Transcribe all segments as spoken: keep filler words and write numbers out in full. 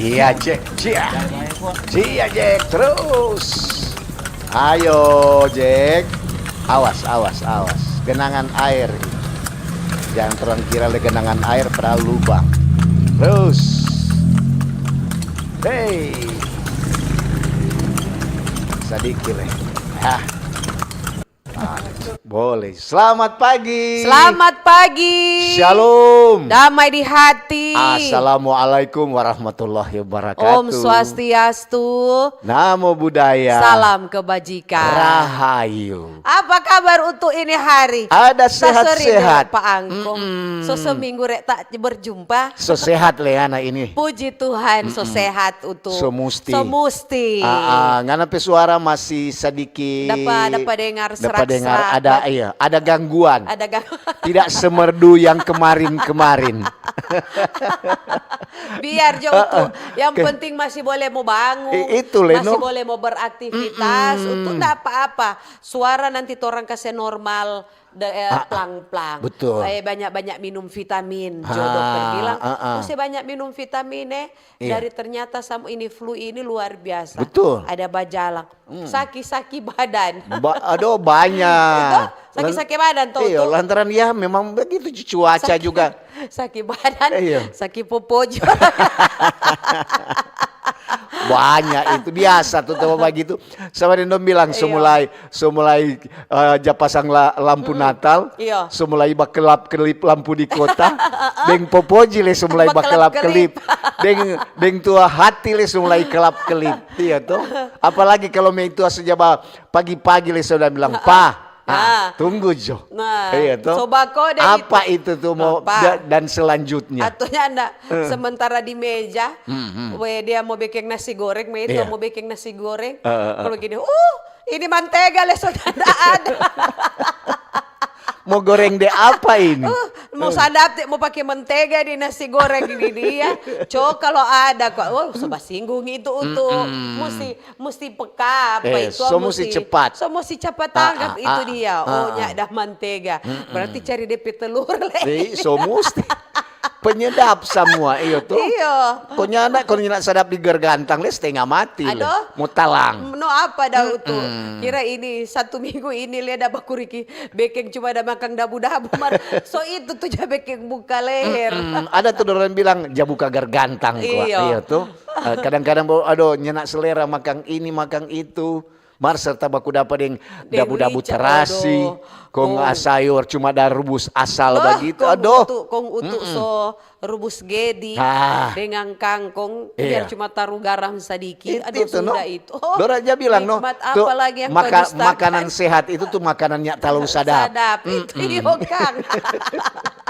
Iya, cek. Cia. Cia, cek. Terus. Ayo, Jack. Awas, awas, awas. Genangan air. Jangan terang kira le genangan air padahal lubang. Terus. Hei. Sadiki le. Hah. Ah, boleh. Selamat pagi. Selamat pagi. Shalom. Damai di hati. Assalamualaikum warahmatullahi wabarakatuh. Om Swastiastu. Namo Buddhaya. Salam kebajikan. Rahayu. Apa kabar untuk ini hari? Ada sehat-sehat. Pa Angkong. Mm-mm. So seminggu rek tak berjumpa. So sehat le ana ini. Puji Tuhan, so sehat untuk. So musti. So musti. Ah, ah, ngana pe suara masih sadiki. Dapa, dapa dengar serak-serak. Dapa dengar ada, iya, ada gangguan. Ada gang- Tidak semerdu yang kemarin-kemarin. Biar jo Utu. Yang penting masih boleh mau bangun. I-, itu le, masih boleh mau beraktivitas. Utu ndak apa-apa. Suara nanti torang kase normal. De-, eh, plang-plang. Betul. Eh, banyak-banyak minum vitamin. Jo dokter bilang, "Mesti banyak minum vitamin, eh." Iya. Dari ternyata sama ini flu ini luar biasa. Betul. Ada bajalang. Saki-saki badan. Ba-, aduh, banyak. Itu saki-saki badan tuh. Iya, lantaran ya memang begitu cu-, cuaca juga. Saki badan, saki popo jo. Banyak itu, biasa tuh, tuh begitu. Sama deng dong bilang, so mulai, so mulai, eh, ja pasang la-, lampu Natal, so mulai bakelap-kelip lampu di kota, deng popoji le so mulai bakelap-kelip, deng, deng tua hati le so mulai kelap-kelip, iya to. Apalagi kalau me itu so ja ba pagi-pagi le so da bilang, "Pa, ah, tunggu jo." Nah, iya to. Apa itu tuh mau da-, dan selanjutnya? Atau nyanda, sementara di meja, we dia mau biking nasi goreng, me itu mau biking nasi goreng. Kalau gini, "Uh, ini mantega le so nyanda ada." Mau goreng de apa ini? Uh, mau sadap te, mau pake mentega di nasi goreng ini dia. Co, kalau ada kok, oh, so basinggung itu Utu. Musti, musti peka apa itu, so musti cepat. So musti cepat tanggap itu dia. Oh, nya ada mantega. Berarti cari depe telur le. So musti. Penyedap samua, iyo to? Iyo. Ko nyanda, ko nyanda sadap di gergantang le, stenga mati le. Aduh. Mo talang. No apa da Utu? Kira ini satu minggu ini le da bakuriki bekeng cuma da makang dabu-dabu mar. So itu tu ja bekeng buka leher. Ada tu dorang bilang, "Ja buka gergantang kwa." Iyo. Iyo to. Eh, kadang-kadang baru, aduh, nyanda selera makang ini, makang itu. Mar serta baku dapa deng dabu-dabu terasi, kong, ah, sayur cuma da rubus asal bagitu. Aduh. Kong Utu, kong Utu so rubus gedi deng kangkong, biar cuma taru garam sadiki. Aduh, sudah itu. Dora ja bilang, no, nikmat apa lagi yang kau dustakan? Makanan sehat itu tu makanan yang talalu sadap. Sadap, itu iyo, kang.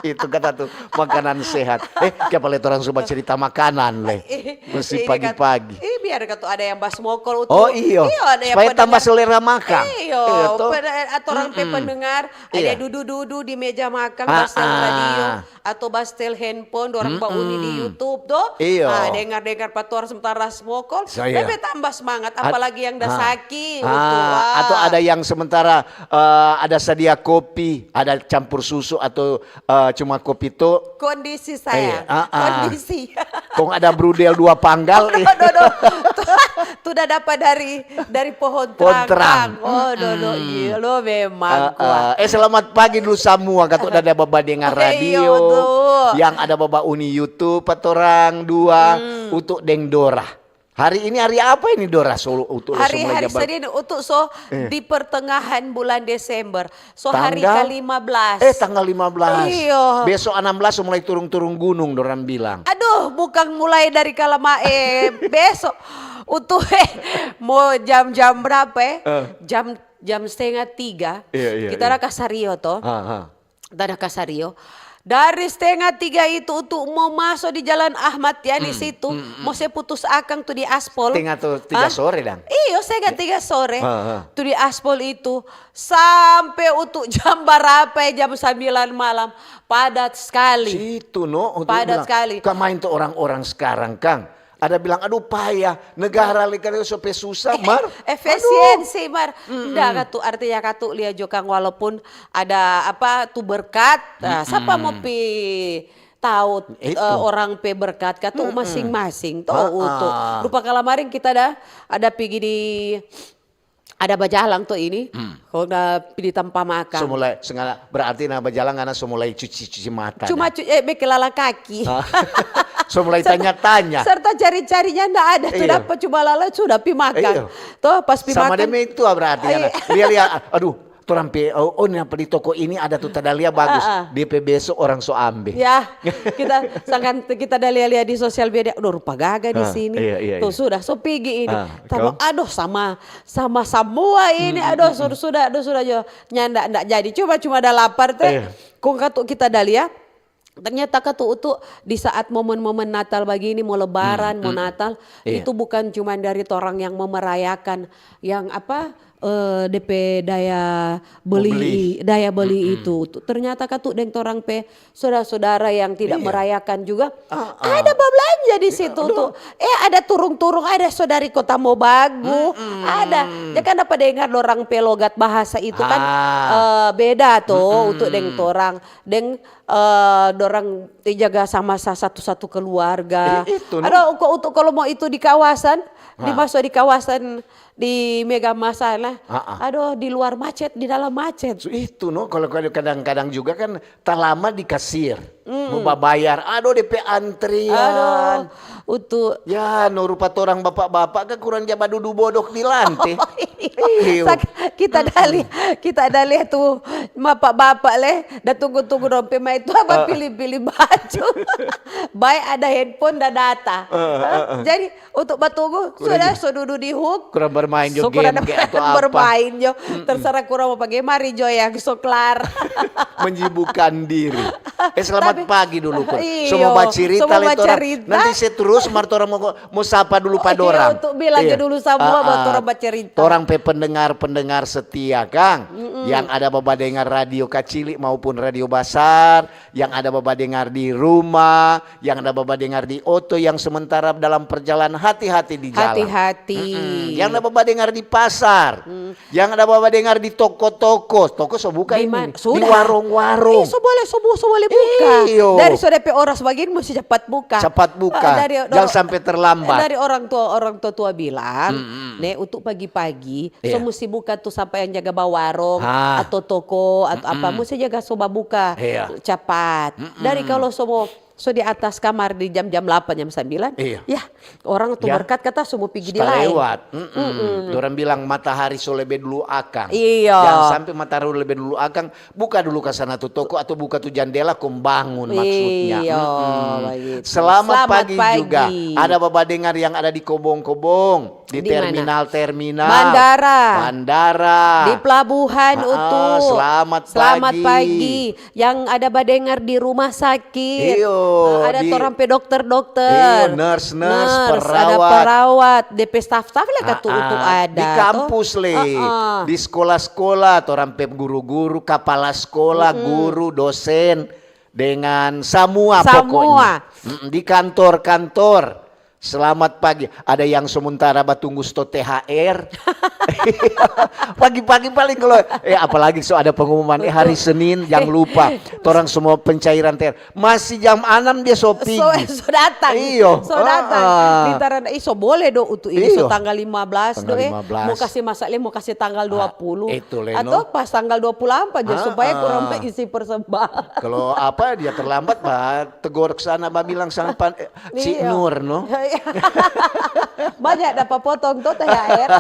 Itu kata tu, makanan sehat. Eh, kiapa le torang so bacerita makanan le? Mesti pagi-pagi. Ih, biar katu ada yang basmokol Utu. Oh, iyo. Iyo, ada yang supaya tambah selera makang. Iyo, iyo to. Atorang pe pendengar, ada dudu-dudu di meja makang, bastel radio, atau bastel handphone, dorang bauni di YouTube to. Iyo. Ah, dengar-dengar pa torang sementara basmokol. Lebe tambah semangat, apalagi yang da saki, Utu. Atau ada yang sementara, eh, ada sadia kopi, ada campur susu atau eh, cuma kopi tu. Kondisi, sayang. Kondisi. Kong ada brudel dua panggal. Aduh, aduh, aduh. Tu, tu da dapa dari, dari pohon terang. Oh, aduh, aduh, iya, lo memang kuat. Eh, selamat pagi dulu samua, katu da ada baba dengar radio. Iyo, betul. Yang ada baba uni YouTube, atorang dua, Utu deng Dora. Hari ini hari apa ini, Dora? Solo Utu hari, hari Senin, Utu, so di pertengahan bulan Desember. So hari kalima belas. Eh, tanggal lima belas. Iyo. Besok enam belas so mulai turung-turung gunung, dorang bilang. Aduh, bukan mulai dari kalama, eh, besok. Utu, eh, mau jam-jam berapa, eh? Jam, jam setengah tiga. Iya, iya, kita ada kasario to. Tana kasario. Dari stenga tiga itu, Utu mo maso di Jalan Ahmad Yani situ, mo se putus akang tu di aspol. Stenga tu tiga sore, dang? Iyo, stenga tiga sore. Tu di aspol itu, sampe Utu jam barapa ya, jam sambilan malam, padat skali. Situ, no, Utu bilang, padat skali. Ka main tu orang-orang skarang, kang. Ada bilang, "Aduh, payah, negara lei kali so pe susah, Mar." Efisiensi, Mar. Nda katu, artinya katu lia jo kang, walaupun ada apa tu berkat, ah, sapa mo pi tahu, eh, orang pe berkat katu masing-masing to, utu. Rupa kalamaring kita ada, ada pigi di, ada bajalang to ini, kong da pi di tampa makang. So mulai, sengala, berarti na bajalang ngana so mulai cuci-cuci mata. Cuma cu-, eh, bekelala kaki. So mulai tanya-tanya. Serta cari-carinya nda ada, tu dapa cuma lala sudah pi makang. To, pas pi makang. Sama deme itu berarti ngana. Lia-lia, aduh, torang pe, oh, oh, napa di toko ini ada tu tadalia bagus. Dia pe beso orang so ambe. Ya, kita sangkan kita da lia-lia di sosial media, aduh rupa gaga di sini. Tuh sudah, so pigi ini. Tapi aduh sama, sama samua ini, aduh sudah, sudah, aduh sudah jo. Nyanda, ndak jadi. Cuma, cuma ada lapar teh. Kong katu kita da lia, ternyata katu utu di saat momen-momen Natal bagini, mau Lebaran, mau Natal, itu bukan cuma dari torang yang mau merayakan, yang apa, eh, depe daya beli, daya beli itu. Ternyata katu deng torang pe saudara-saudara yang tidak merayakan juga, ada babelanja di situ tuh. Eh, ada turung-turung, ada saudari Kota Mobagu, ada. Ya kan, apa dengar dorang pe logat bahasa itu kan, eh, beda tuh, untuk deng torang, deng, eh, dorang jaga sama sa-, satu-satu keluarga. Aduh, kok untuk kalau mau itu di kawasan, di maso di kawasan di Mega Masa lah. Aduh, di luar macet, di dalam macet. So, itu no, kalau, kalau kadang-kadang juga kan talama di kasir, mau babayar, aduh, depe antrian. Aduh, utu. Ya, no rupa torang bapak-bapak kan kurang ja badudu bodok di lante. Iyo. Kita dali, kita dali tu bapak-bapak le, da tunggu-tunggu dong pe mai tu apa pilih-pilih baju. Bae ada handphone da data. Jadi untuk batunggu, sudah so dudu di huk. Kurang bermain jo game ke atau apa. Bermain jo. Terserah kurang apa game, mari jo yang so klar. Menyibukkan diri. Eh, selamat pagi dulu, Kur. Iyo, semua bacerita le torang. Nanti saya terus, mar torang mau, mau sapa dulu pa dorang. Untuk bilang jo dulu samua buat torang bacerita. Torang pe pendengar-pendengar setia, kang. Yang ada babadengar radio kacili maupun radio basar, yang ada babadengar di rumah, yang ada babadengar di oto, yang sementara dalam perjalanan, hati-hati di jalan. Hati-hati. Yang ada babadengar di pasar, yang ada babadengar di toko-toko, toko so buka ini, di warung-warung. Eh, so boleh, so bu-, so boleh buka. Iyo. Dari so depe oras bagini musti cepat buka. Cepat buka. Jangan sampai terlambat. Dari orang tua, orang tua-tua bilang, ne, untuk pagi-pagi, so musti buka tu sapa yang jaga bawarong, atau toko, atau apa, musti jaga so babuka capat. Dari kalau so mo, so di atas kamar di jam-jam delapan, jam sembilan, ya, orang tu berkat kata so mo pigi di lain. Lewat. Dorang bilang matahari so lebe dulu akang. Iyo. Jangan sampai matahari lebe dulu akang, buka dulu ka sana tu toko atau buka tu jandela kong bangun maksudnya. Iyo, bagitu. Selamat pagi juga. Ada babadengar yang ada di kobong-kobong. Di terminal-terminal. Bandara. Bandara. Di pelabuhan, utu. Selamat pagi. Yang ada badengar di rumah sakit. Iyo, ada torang pe dokter-dokter. Iyo, nurse-nurse, perawat. Ada perawat, depe staff-staff le katu utu ada. Di kampus le. Di sekolah-sekolah, torang pe guru-guru, kapala sekolah, guru, dosen, dengan samua pokoknya. Di kantor-kantor. Selamat pagi. Ada yang sementara batunggu sto T H R. Pagi-pagi paling kalau, eh, apalagi so ada pengumuman, eh, hari Senin, jangan lupa. Torang semua pencairan T H R. Masih jam enam dia so pigi. So datang. Iyo. So datang. Di Tarana, ih, so boleh do utu ini, so tanggal lima belas do, eh. Mau kasih masa le, mau kasih tanggal dua puluh. Itu le, no. Atau pas tanggal dua puluh empat, supaya kurang isi persembahan. Kalau apa, dia terlambat, bah, tegor ke sana, babilang sama pan, eh, Cik Nur, no? Banyak dapa potong to T H R.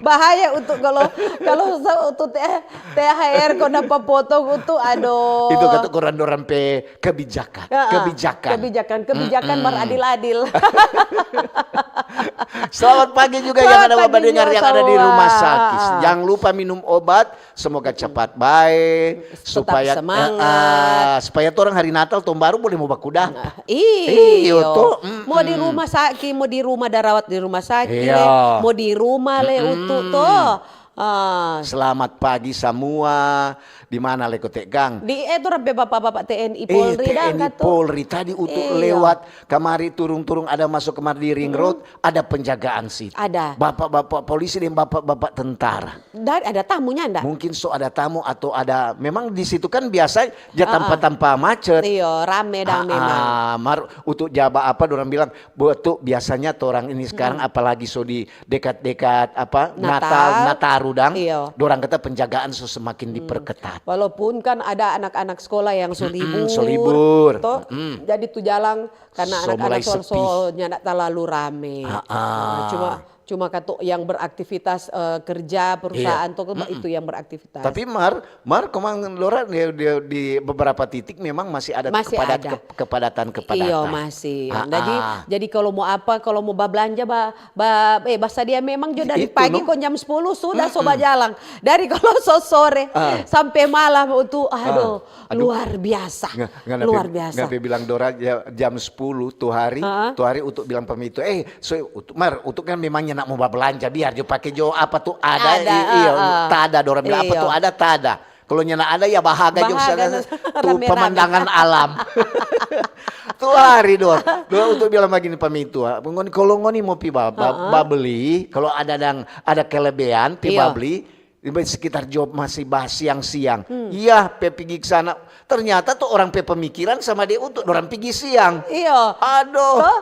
Bahaya untuk kalau, kalau untuk T H R kau dapa potong untuk, aduh. Itu kata koran dorang pe kebijakan. Kebijakan. Kebijakan, kebijakan mar adil-adil. Selamat pagi juga yang ada babadengar yang ada di rumah sakit. Jangan lupa minum obat. Semoga cepat bae, supaya, eh, supaya torang hari Natal, tahun baru boleh mo baku dapa. Iyo to. Mo di rumah sakit, mo di rumah, da rawat di rumah sakit le, mo di rumah le utu to. Ah. Selamat pagi samua. Di mana leko te, Kang? Di, eh, torang pe bapak-bapak T N I, eh, Polri dang, T N I katu. Polri tadi utuk, iya, lewat kamari, turung-turung ada masuk kamari di Ring Road, ada penjagaan situ. Ada. Bapak-bapak polisi deng bapak-bapak tentara. Dan ada tamunya nda? Mungkin so ada tamu atau ada, memang di situ kan biasa ja tampa-tampa macet. Iyo, rame dang memang. Ah, mar, utuk ja ba apa dorang bilang, betul, biasanya torang ini sekarang apalagi so di dekat-dekat apa, Natal. Natal, Nataru dang, iyo, dorang kata penjagaan so semakin diperketat. Walaupun kan ada anak-anak sekolah yang so libur, so libur, to, jadi tu jalang karena so anak-anak mulai so, sepi. So nyanda talalu rame. Ah, ah. Nah, cuma, cuma katu yang beraktivitas, eh, kerja perusahaan to, itu yang beraktivitas. Tapi mar, mar komang lora di, di, di beberapa titik memang masih ada kepadat-, ada. Ke-, kepadatan-kepadatan. Iyo, masih. Ah, jadi, ah, jadi kalau mau apa, kalau mau bablanja, ba, ba, eh, basadia memang jo dari pagi, no, kong jam sepuluh sudah so bajalang. Dari kalau so sore sampe malam itu, aduh, luar biasa. Nga-, ngana pe, luar biasa. Ngana pe bilang Dora ja-, jam sepuluh tu hari, tu hari utuk bilang pa mi itu, eh, so, utuk, mar, utuk kan memangnya nak mau bablanja, biar jo pake jo apa tu ada, ada, i-, iyo, tada, dorang bilang apa tu ada, tada. Kalau nyanda ada, ya bahaga jo sana. Tu pemandangan alam. Tu hari, Dor. Dor, utuk bilang bagini pa mi itu, ah, ngoni, kalau ngoni mau pi ba-, ba-, babeli, kalau ada dang, ada kelebihan, pi babeli, di sekitar job masih bah siang-siang. Iya, pe pigi ke sana. Ternyata tu orang pe pemikiran sama dia utuk, dorang pigi siang. Iyo. Aduh. To?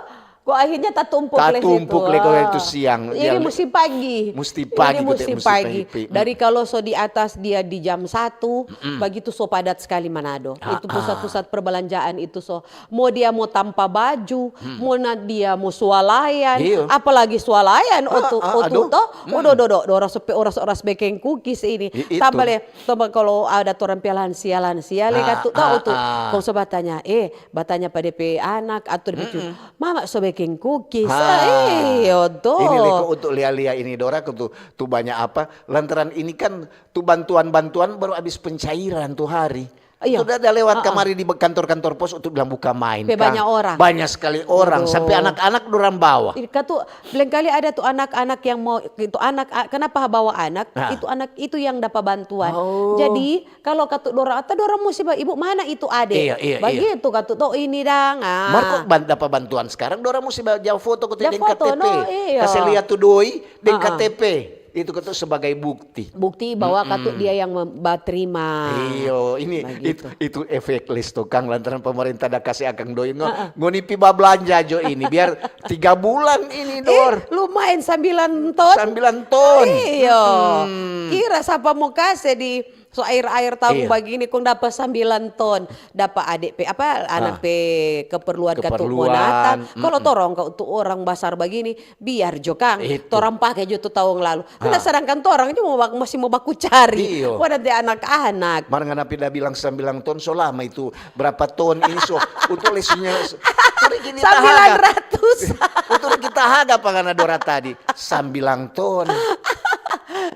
Kong akhirnya tatumpuk le situ. Tatumpuk le kong itu siang. Jadi musti pagi. Musti pagi. Ini musti pagi. Dari kalau so di atas dia di jam satu, bagitu so padat sekali Manado. Itu pusat-pusat perbelanjaan itu so. Mo dia mo tampa baju, mo na dia mo swalayan, apalagi swalayan, otu, otu to. Odo, do, do, do, oras pe, oras, oras bekeng kukis ini. Tambah le, tambah kalau ada torang pe lansia-lansia le katu, tau tu. Kong so batanya, eh, batanya pa de pe anak, atau de pe cucu, "Mama so bekeng kukis." Ah, iyo to. Ini le ko untuk lia-lia ini, Dora, ko tu, tu banyak apa? Lantaran ini kan tu bantuan-bantuan baru abis pencairan tu hari. Iyo. Tu da, da lewat kamari di kantor-kantor pos untuk bilang buka main. Pe banyak orang. Banyak sekali orang, sampe anak-anak dorang bawa. Katu, lengkali ada tu anak-anak yang mau, itu anak, kenapa bawa anak? Itu anak itu yang dapa bantuan. Jadi, Kalo katu dorang, ata dorang musti ba, "Ibu, mana itu ade?" Iya, iya, iya. Bagitu katu, to ini dang, ah. Mar ko ban-, dapa bantuan skarang, dorang musti ba, ja foto katu deng K T P. Kase lia tu doi deng K T P. Itu katu sebagai bukti. Bukti bahwa katu dia yang mem-, baterima. Iyo, ini, itu, itu efek les tukang lantaran pemerintah da kase akang doi. Ngo-, ngoni pi bablanja jo ini, biar tiga bulan ini, Dor. Lumayan sambilan ton. Sambilan ton. Iyo. Kira sapa mo kase di So aer-aer taung bagini kong dapa sambilan ton, dapa ade pe, apa, anak pe keperluan katu mo datang. Kalo torang katu orang basar bagini, biar jo kang, torang pake jo tu taung lalu. Nah, sedangkan torang jo mo bak-, masih mo baku cari. Iyo. Mo nanti anak-anak. Mar ngana pe da bilang sambilan ton, so lama itu. Berapa ton ini so, untuk lesunya, so, sambilan ratus. Untuk kita haga pa ngana dora tadi, sambilan ton.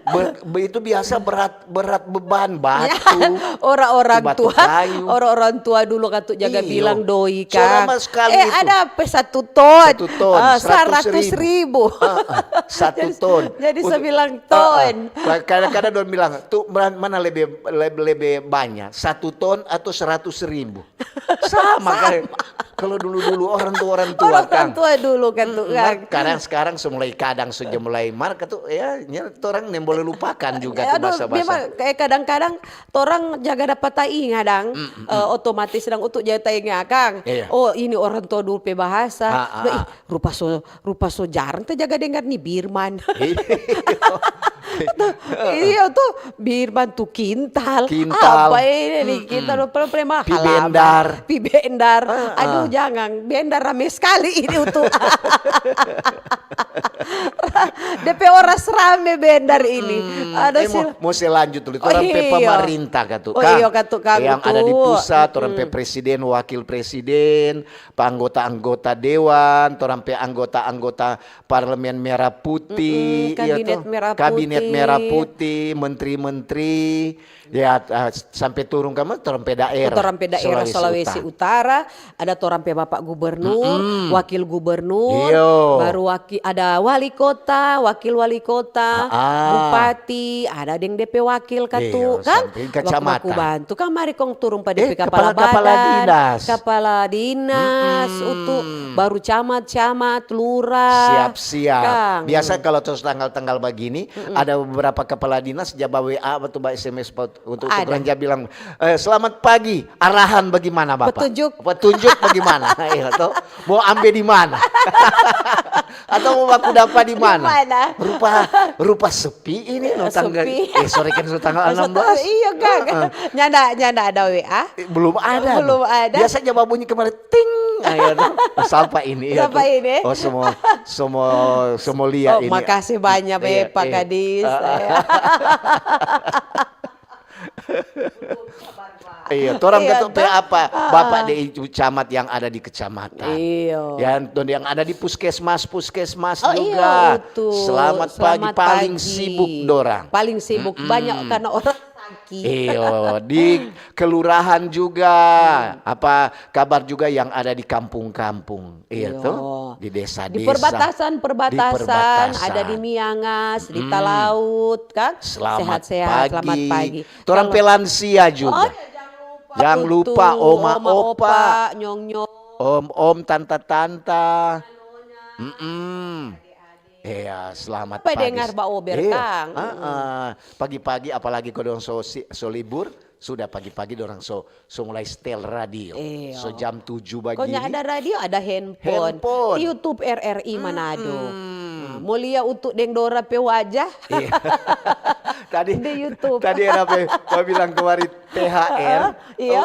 Be-, be-, itu biasa berat, berat beban, batu, orang-orang tua, kayu. Orang-orang tua dulu katu jaga bilang doi, kang. Eh, ada pe satu ton. Satu ton, ah, seratus ribu. Seratus ribu. Ah, ah, satu ton. Jadi, jadi sambilan ton. Ah, ah. Kadang-kadang dong bilang, "Tu mana lebe, lebe, lebe banya, satu ton atau seratus ribu?" Sama, kan? Kalo dulu-dulu orang tua, orang tua, orang tua dulu kan tu, kan. Mar, kadang skarang so mulai, kadang so ja mulai, mar katu, ya, nya torang nem boleh lupakan juga tu bahasa-bahasa. Memang, eh, kadang-kadang torang jaga dapa tainga dang, eh, otomatis dang untuk jaga tainga kang. Iya. Oh, ini orang tua dulu pe bahasa. Ih, rupa so Rupa so jarang ta jaga dengar ni birman. Iya. Iya tu, birman tu kintal. Kintal. Apa ini ni kintal? Pale-pale mahal. Pi bendar. Pi bendar. Aduh, jangan. Bendar rame skali ini tu. Depe oras rame bendar ini. Ada, eh, mo se lanjut dulu. Torang pe pemerintah katu, kang. Oh, iyo, katu, kang. Yang ada di pusat, torang pe presiden, wakil presiden, pa anggota-anggota dewan, torang pe anggota-anggota parlemen merah putih, iya to? Kabinet merah putih, menteri-menteri, ya, ah, sampe turung ka torang pe daerah, torang pe daerah Sulawesi Utara, ada torang pe bapak gubernur, wakil gubernur, baru waki-, ada wali Wali kota, wakil wali kota, bupati, ada deng depe wakil katu, kan? Baku-baku bantu, kan mari kong turung pa depe kepala badan, kepala dinas, utu, baru camat, camat, lurah. Siap-siap. Biasa kalau terus tanggal-tanggal bagini, ada beberapa kepala dinas ja ba W A atau ba S M S pa untuk, untuk orang ja bilang, "Eh, selamat pagi, arahan bagaimana, Bapak? Petunjuk. Petunjuk bagaimana?" Iya, toh? Mau ambe di mana? Atau mau baku dapa di mana? Rupa, rupa sepi ini, no, tanggal, eh, sore kan so tanggal enam belas. Iya, Kang. Nyanda, nyanda ada W A. Eh, belum ada, no. Belum ada. Biasa ja babunyi kemarin, ting. Ayo, no. Sapa ini? Sapa ini? Oh, semua, semua, semua lia ini. Makasih banyak, Pak Kadis. Iya, torang katu pe apa? Bapak de itu camat yang ada di kecamatan. Iya. Ya, dan yang ada di puskesmas, puskesmas juga. Selamat pagi, paling sibuk dorang. Paling sibuk, banyak karena orang sakit. Iyo, di kelurahan juga. Apa kabar juga yang ada di kampung-kampung? Iya, toh? Di desa-desa. Di perbatasan-perbatasan, ada di Miangas, di Talaut, kan? Sehat-sehat, selamat pagi. Torang pe lansia juga. Jang lupa, oma, opa, nyong-nyong, om-om, tanta-tanta. Mm-mm. Iya, selamat pagi. Dengar baober, Kang. Pagi-pagi, apalagi kalo dorang so, so libur, sudah pagi-pagi dorang so, so mulai setel radio. So jam tujuh bagi. Kalo ada radio, ada handphone. YouTube R R I Manado. Nah, mo lia utu deng dora pe wajah. Tadi, di YouTube. Tadi ada pe, kau bilang kemari T H R,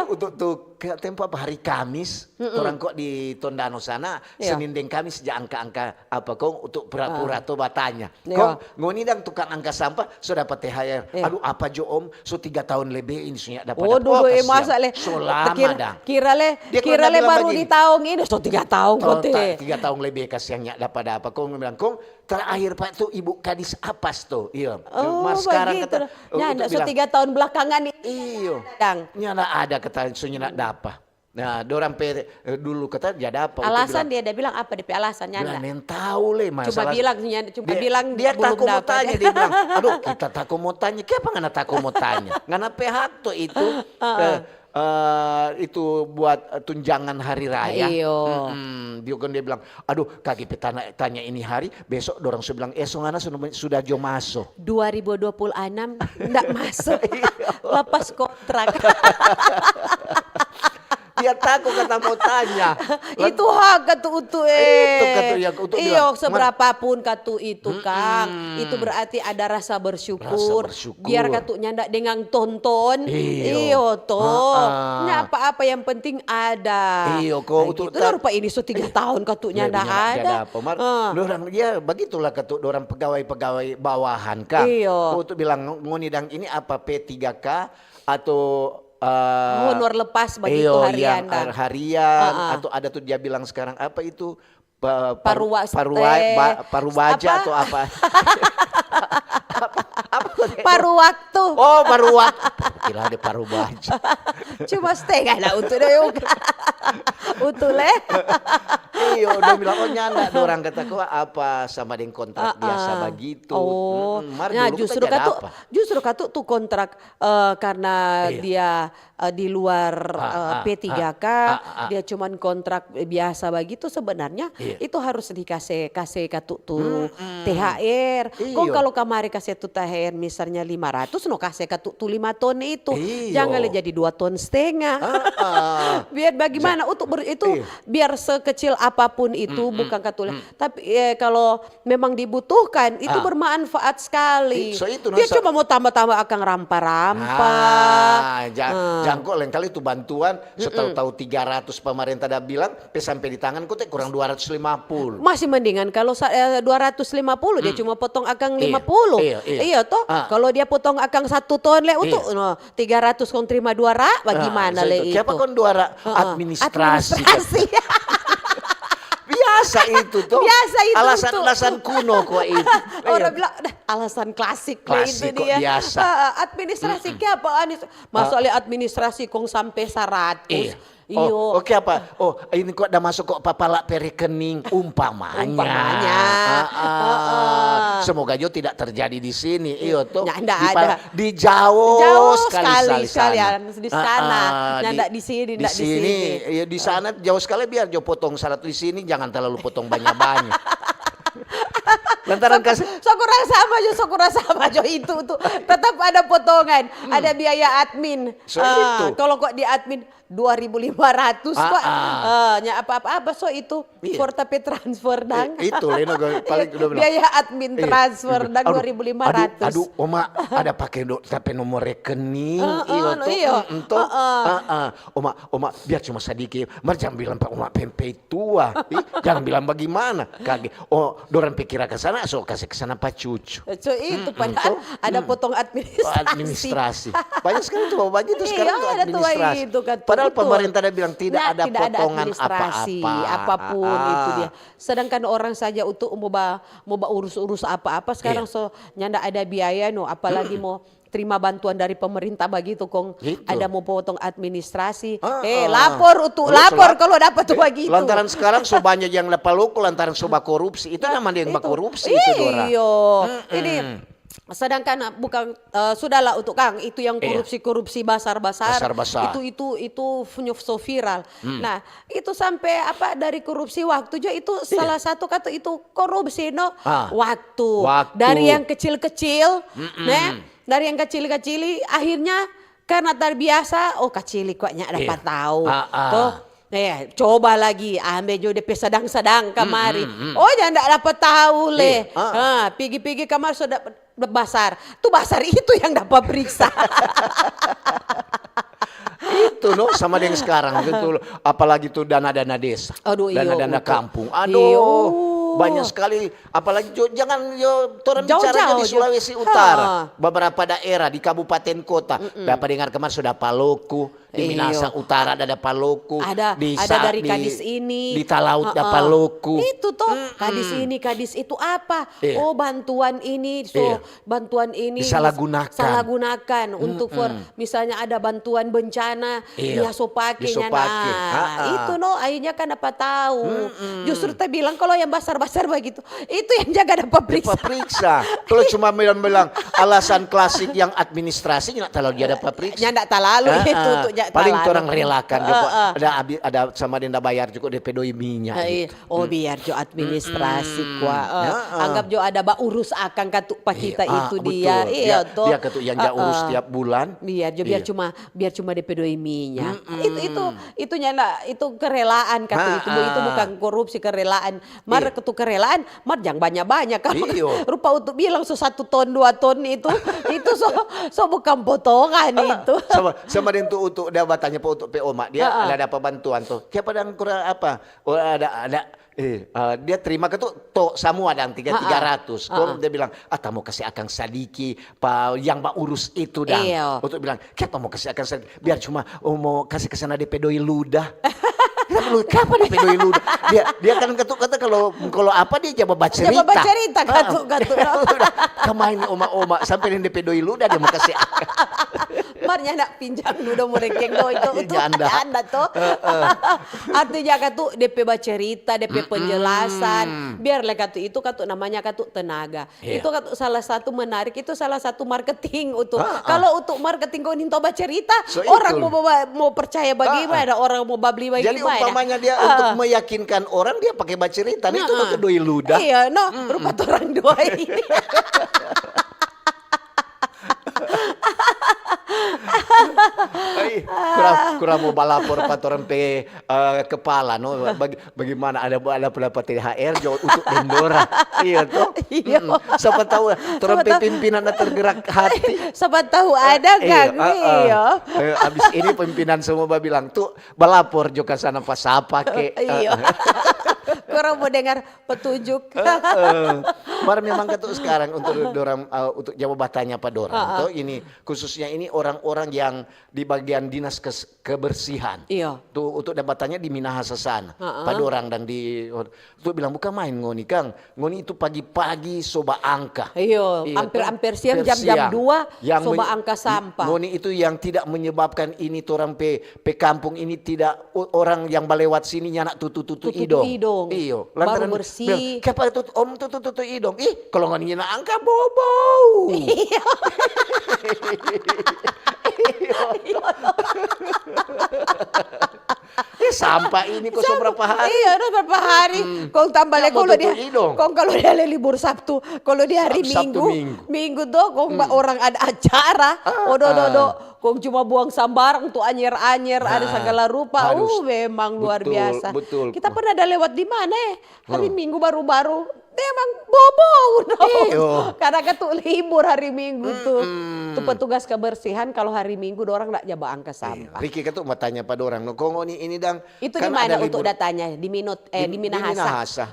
untuk tu ke tempo apa, hari Kamis, torang kok di Tondano sana, Senin deng Kamis ja angka-angka apa kong untuk pura-pura to batanya. Kong ngoni dang tukang angka sampah so dapa T H R. Aduh, apa jo om, so tiga tahun lebe ini so nyanda dapa. Waduh, eh, masa le? So lama dang. Kira le, kira le baru di taong ini, so tiga taong kote. Tiga tahun lebe kasiang nyanda dapa-dapa. Kong bilang, kong terakhir pa tu ibu kadis apas tu. Iya. Oh, mas sekarang kata, nyanda, so tiga tahun belakangan ini. Iyo. Nyanda ada kata, so nyanda dapa. Nah, dorang pe, eh, dulu kata ja dapa. Alasan dia, dia bilang apa, depe alasan nyanda? Bilang, "Neng tau le, masalah." Cuma bilang nyanda, cuma bilang dia tako mo tanya, dia bilang, "Aduh, kita tako mo tanya. Kiapa ngana tako mo tanya? Ngana pe hak to itu, eh, eh, itu buat, eh, tunjangan hari raya." Iyo. Dia kan dia bilang, "Aduh, kage pe tanya, tanya ini hari, besok dorang so bilang, eh, so ngana sudah, sudah jo maso." Dua ribu dua puluh enam ndak maso. Lepas kontrak. Dia tako kata mo tanya. Itu hak katu utu, eh. Itu katu ya, utu bilang, iyo, seberapapun katu itu, Kang, itu berarti ada rasa bersyukur. Biar katu nyanda dengang tonton. Iyo to. Nya apa-apa yang penting ada. Iyo, ko utu. Rupa ini so tiga tahun katu nyanda ada. Dorang, ya, begitulah katu dorang pegawai-pegawai bawahan, Kang. Iyo. Ko utu bilang, ngoni dang ini apa P tiga K atau, eh, honor lepas bagitu, iyo, harian, yang harian, atau ada tu dia bilang sekarang apa itu, pa-, paru-, paruwa-, paru baja atau apa? Apa, apa kau tengok? Paru waktu. Oh, paru waktu. Kira ada paru baja. Cuma setengah lah untuk dong. Untuk le. Iyo, dia bilang, "Oh, nyanda." Dorang kata, "Kok apa sama deng kontrak biasa bagitu?" Oh. Nah, justru katu, justru katu tu kontrak, eh, karena dia, eh, di luar, eh, P tiga K, dia cuman kontrak biasa bagitu, sebenarnya itu harus dikase, kase katu tu T H R. Kong kalau kamari kase tu T H R misalnya lima ratus, no kase katu tu lima ton itu. Jangan le jadi dua ton setengah. Biar bagaimana untuk ber-, itu, biar sekecil apapun itu, bukan katu le. Tapi, eh, kalau memang dibutuhkan, itu bermanfaat sekali. Dia cuma mau tambah-tambah akang rampa-rampa. Ah, ja-, jangko lain kali tu bantuan, so tau-tau tiga ratus pemerintah da bilang, pe sampe di tangan kote kurang dua ratus lima puluh. Masih mendingan kalau sa-, eh, dua ratus lima puluh, dia cuma potong akang lima puluh. Iya, iya. Iya, toh? Kalau dia potong akang satu ton le, untuk, no, tiga ratus kong terima dua ra, bagaimana le itu? Kiapa kong dua ra? Administrasi. Biasa itu, toh. Biasa itu, alasan kuno kok itu. Orang bilang, "Dah, alasan klasik le itu dia." Biasa. Administrasi kiapa, Anis? Masa le administrasi kong sampe seratus? Iyo. Oh, oke apa? Oh, ini kok ada masuk kok papala pe rekening, umpamanya. Umpamanya. Ah, ah. Heeh. Semoga jo tidak terjadi di sini. Iyo, toh. Nda, nda ada. Di jauh sekali, sekali, sekali sana. Di sana. Ah, ah, nda di sini, di sini. Iya, di sana jauh sekali, biar jo potong salat di sini, jangan terlalu potong banyak-banyak. Lantaran so, kas- so kurang sama jo, so kurang sama jo itu tuh. Tetap ada potongan, ada biaya admin. So itu. Kalau kok di admin, dua ribu lima ratus kok. Ah, ah. Eh, nya apa-apa, apa so itu? Iya. For tapi transfer dang. Eh, itu, Leno, gue paling udah bilang, biaya admin transfer dang dua ribu lima ratus. Aduh, aduh, Oma, ada pakai do-, tapi nomor rekening. Heeh, iyo, toh. Heeh. Ah, ah. Oma, Oma, biar cuma sadiki. Mar jangan bilang pa Oma pempe tua. Ih, jangan bilang bagimana. Kage. Oh, dorang pe kira ka sana, so kase ka sana pa cucu. So itu, padahal ada potong administrasi. Administrasi. Banyak sekali tuh bagitu sekarang tuh, ada tuh administrasi. Bagitu kan tuh. Padahal pemerintah ada bilang tidak ada potongan apa-apa. Apapun itu dia. Sedangkan orang saja untuk mau ba, mau ba urus-urus apa-apa sekarang, so nyanda ada biaya no, apalagi mau terima bantuan dari pemerintah bagitu kong ada mau potong administrasi. Eh, lapor untuk lapor kalau dapat tuh bagitu. Lantaran sekarang so banyak yang dapa loko lantaran so ba korupsi. Itu namanya yang ba korupsi itu, Dora. Iyo. Ini sedangkan, eh, bukan, eh, sudahlah untuk kang itu yang korupsi-korupsi basar-basar. Basar-basar. Itu, itu, itu so viral. Nah, itu sampai apa dari korupsi waktu jo itu salah satu kata itu korupsi no. Waktu. Waktu. Dari yang kecil-kecil, nah, dari yang kecil-kecil, akhirnya karena terbiasa, oh, kacili kwa nya dapa tau. Toh, eh, coba lagi, ambe jo depe sedang-sedang kamari. Oh, nya nda dapa tau le. Ah, pigi-pigi kamar so dapa basar. Tu basar itu yang dapa periksa. Itu no, sama deng sekarang gitu. Apalagi tu dana-dana desa. Aduh, iyo, dana-dana kampung. Aduh, banyak sekali. Apalagi jo, jangan jo, torang bicara jo di Sulawesi Utara. Beberapa daerah di kabupaten kota. Dapa dengar kemarin sudah paloku, di Minahasa Utara ada paloku, ada dari kadis ini, di Talaut ada paloku. Itu toh, kadis ini, kadis itu apa? Oh, bantuan ini, so bantuan ini disalahgunakan. Salahgunakan untuk for, misalnya ada bantuan bencana, dia so pake nya. Nah, itu no, akhirnya kan dapa tau. Justru ta bilang kalau yang basar-basar bagitu, itu yang jaga dapa periksa. Dapa periksa. Kalau cuma bilang-bilang alasan klasik yang administrasi, nda talalu dia dapa periksa. Nya nda talalu itu, tu nya talalu. Paling torang relakan juga. Ada, ada sama denda bayar juga depe doi minya gitu. Oh, biar jo administrasi kwa. Anggap jo ada ba urus akang katu pa kita itu dia. Iya, toh. Dia katu yang ja urus tiap bulan. Biar jo, biar cuma, biar cuma depe doi minya. Itu, itu, itu nyanda, itu kerelaan katu itu. Itu bukan korupsi, kerelaan. Mar katu kerelaan, mar jang banya-banya. Kalau rupa untuk bilang so satu ton, dua ton itu, itu so, so bukan potongan itu. Sama, sama deng tu untuk dia batanya pa untuk pe oma, dia ada dapa bantuan tu. Kiapa dang kurang apa? Oh, ada, ada, eh, eh, dia terima ke tu, to, samua dang tiga, tiga ratus. Kong dia bilang, "Ah, ta mo kase akang sadiki pa yang ba urus itu dang." Iyo. Untuk bilang, "Kiapa mo kase akang sadiki? Biar cuma, oh, mo kase ke sana depe doi luda." Kita bilang, "Kiapa depe doi luda?" Dia, dia kan katu kata kalau, kalau apa dia jaba bacerita. Jaba bacerita, katu, katu. Kamain ni oma-oma, sampe deng depe doi luda dia mo kase akang. Mar nyanda pinjang dudo mo rekeng do itu, itu janda. Janda to. Artinya katu depe bacerita, depe penjelasan, biar le katu itu katu namanya katu tenaga. Itu katu salah satu menarik, itu salah satu marketing untuk. Kalau untuk marketing kau ninto bacerita, orang mau bawa, mau percaya bagaimana, orang mau babli bagaimana. Jadi umpamanya dia untuk meyakinkan orang, dia pakai bacerita. Nah, itu katu doi luda. Iya, no, rupa torang doi. Ai, kurang, kurang mo balapor pa torang pe, eh, kepala, no. Bag-, bagaimana ada, ada pendapat T H R jo untuk deng dora. Iya, to? Iya. Sapa tahu torang pe pimpinan ada tergerak hati. Sapa tahu ada kan? Iya. Eh, abis ini pimpinan semua babilang, "Tu, balapor jo ka sana pa sapa ke." Iya. Orang mau dengar petunjuk. Heeh. Mar memang katu sekarang untuk dorang, eh, untuk jawab batanya pa dorang to ini, khususnya ini orang-orang yang di bagian dinas kes- kebersihan. Iyo. Tu untuk dang batanya di Minahasa sana. Pa dorang dang di tu bilang, "Bukan main ngoni kang, ngoni itu pagi-pagi so baangka." Iyo, amper-amper siang, jam-jam dua so baangka sampah. Ngoni itu yang tidak menyebabkan ini torang pe pe kampung ini tidak o- orang yang balewat sini nyanda tutu-tutu idong. Idong. Iyo, Baru bersih. Kiapa itu om tutu-tutu idong? Ih, kalau ngoni nyanda angka bobou. Eh, sampah ini kok so berapa hari? Iya, udah berapa hari. Kong tambah lagi kalau dia, kong kalau dia libur Sabtu, kalau dia hari Minggu, Minggu tuh kong orang ada acara, odo odo odo, kong cuma buang sambarang tuh anyer-anyer, ada segala rupa. Uh, memang luar biasa. Kita pernah ada lewat di mana eh? Hari Minggu baru-baru memang bobou dong. Karena kan tuh libur hari Minggu tuh. Tuh petugas kebersihan kalau hari Minggu dorang ndak ja baangka sampah. Riki kan tuh mau tanya pa dorang, no, kong ini, ini dang. Itu di mana untuk datanya? Di Minut, eh, di Minahasa. Minahasa.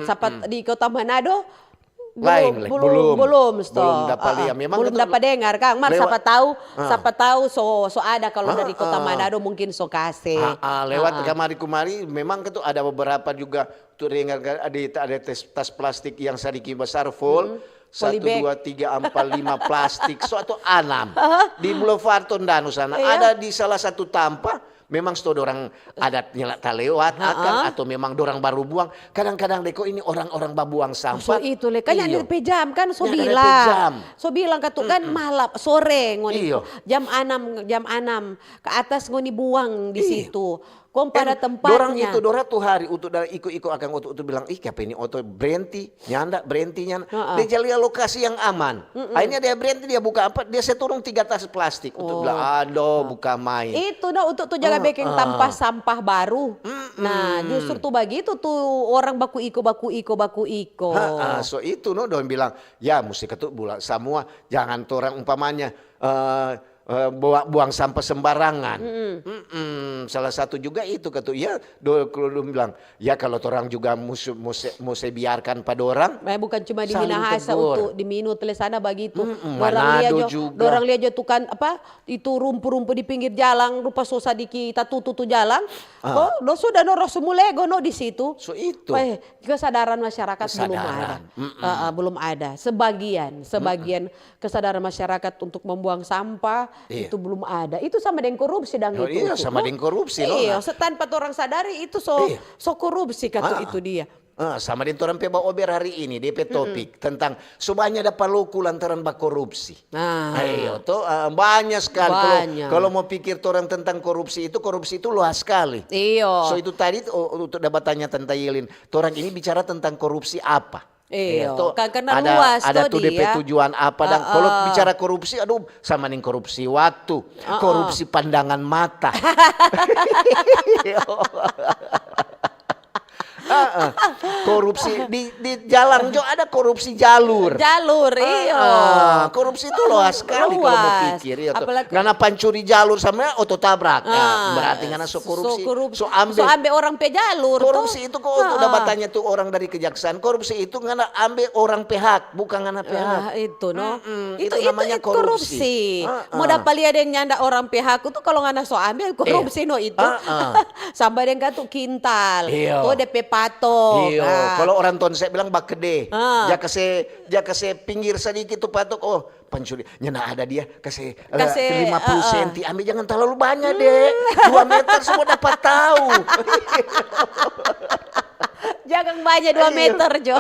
Sapa di Kota Manado? Lain, belum, belum, belum, belum dapat lihat. Memang belum dapat dengar, Kang. Mar, siapa tahu, siapa tahu so so ada kalau dari Kota Manado mungkin so kase. Lewat kamari-kumari, memang itu ada beberapa juga tu dengar kan, ada tas, tas plastik yang sadiki besar full, satu, dua, tiga, empat, lima plastik, so atau anam di Boulevard Tondano sana. Ada di salah satu tampa, memang sto dorang adatnya la talewat akan, atau memang dorang baru buang. Kadang-kadang deko ini orang-orang babuang sampah. So itu le, kan nyanda pe jam kan, so bilang, so bilang katu kan malam, sore ngoni, jam anam, jam anam ke atas ngoni buang di situ. Kong pada tempatnya. Dorang itu, dorang tu hari untuk da iko-iko akang oto tu bilang, "Ih, kiapa ini oto brenti? Nyanda, brenti, nyanda." Dia cari lokasi yang aman. Akhirnya dia brenti, dia buka apa, dia se turung tiga tas plastik. Untuk bilang, "Aduh, buka main." Itu no, untuk tu jaga beking tampa sampah baru. Nah, justru tu bagitu tu orang baku iko, baku iko, baku iko. So itu no, dong bilang, "Ya, musti katu bula samua, jangan torang umpamanya, eh, eh, buang, buang sampah sembarangan." Salah satu juga itu katu, ya, do, kalau dong bilang, "Ya, kalau torang juga musti, musti, musti biarkan pa dorang." Eh, bukan cuma di Minahasa, untuk di Minut le sana bagitu. Dorang lia jo, dorang lia jo tu kan, apa, itu rumpu-rumpu di pinggir jalang, rupa so sadiki tatutu tu jalang. Kong, no sudah no roh so mulego no di situ. So itu. Kesadaran masyarakat belum ada. Belum ada. Sebagian, sebagian kesadaran masyarakat untuk membuang sampah itu belum ada. Itu sama deng korupsi dang itu. Iya, sama deng korupsi. Iya, tanpa torang sadari itu so, so korupsi katu itu dia. Ah, sama deng torang pe baober hari ini, dia pe topik tentang so banya dapa loku lantaran bakorupsi. Ayo, to, ah, banya skali. Banya. Kalo mo pikir torang tentang korupsi itu, korupsi itu luas skali. Iyo. So itu tadi untuk da batanya Tanta Yelin, torang ini bicara tentang korupsi apa? Iyo, karna luas to dia. Ada tu depe tujuan apa dang. Kalo bicara korupsi, aduh, sama deng korupsi waktu, korupsi pandangan mata. Korupsi di, di jalang jo ada korupsi jalur. Jalur, iyo. Korupsi itu luas skali kalo mo pikir, iyo to. Ngana pancuri jalur sama oto tabrak, berarti ngana so korupsi. So ambe. So ambe orang pe jalur to. Korupsi itu ko oto da batanya tu orang dari kejaksaan, korupsi itu ngana ambe orang pe hak, bukang ngana pe hak. Itu no. Itu namanya korupsi. Mo dapa lia deng nyanda orang pe hak tu kalo ngana so ambe, korupsi no itu. Sama deng katu kintal, to depe patok. Iyo, kalo orang Tonse bilang bakede. Ja kase, ja kase pinggir sadiki tu patok, oh, pancuri. Nyanda ada dia, kase, eh, lima puluh senti, ambe jangan talalu banya, de. Dua meter samua dapa tau. Jangan banya dua meter jo.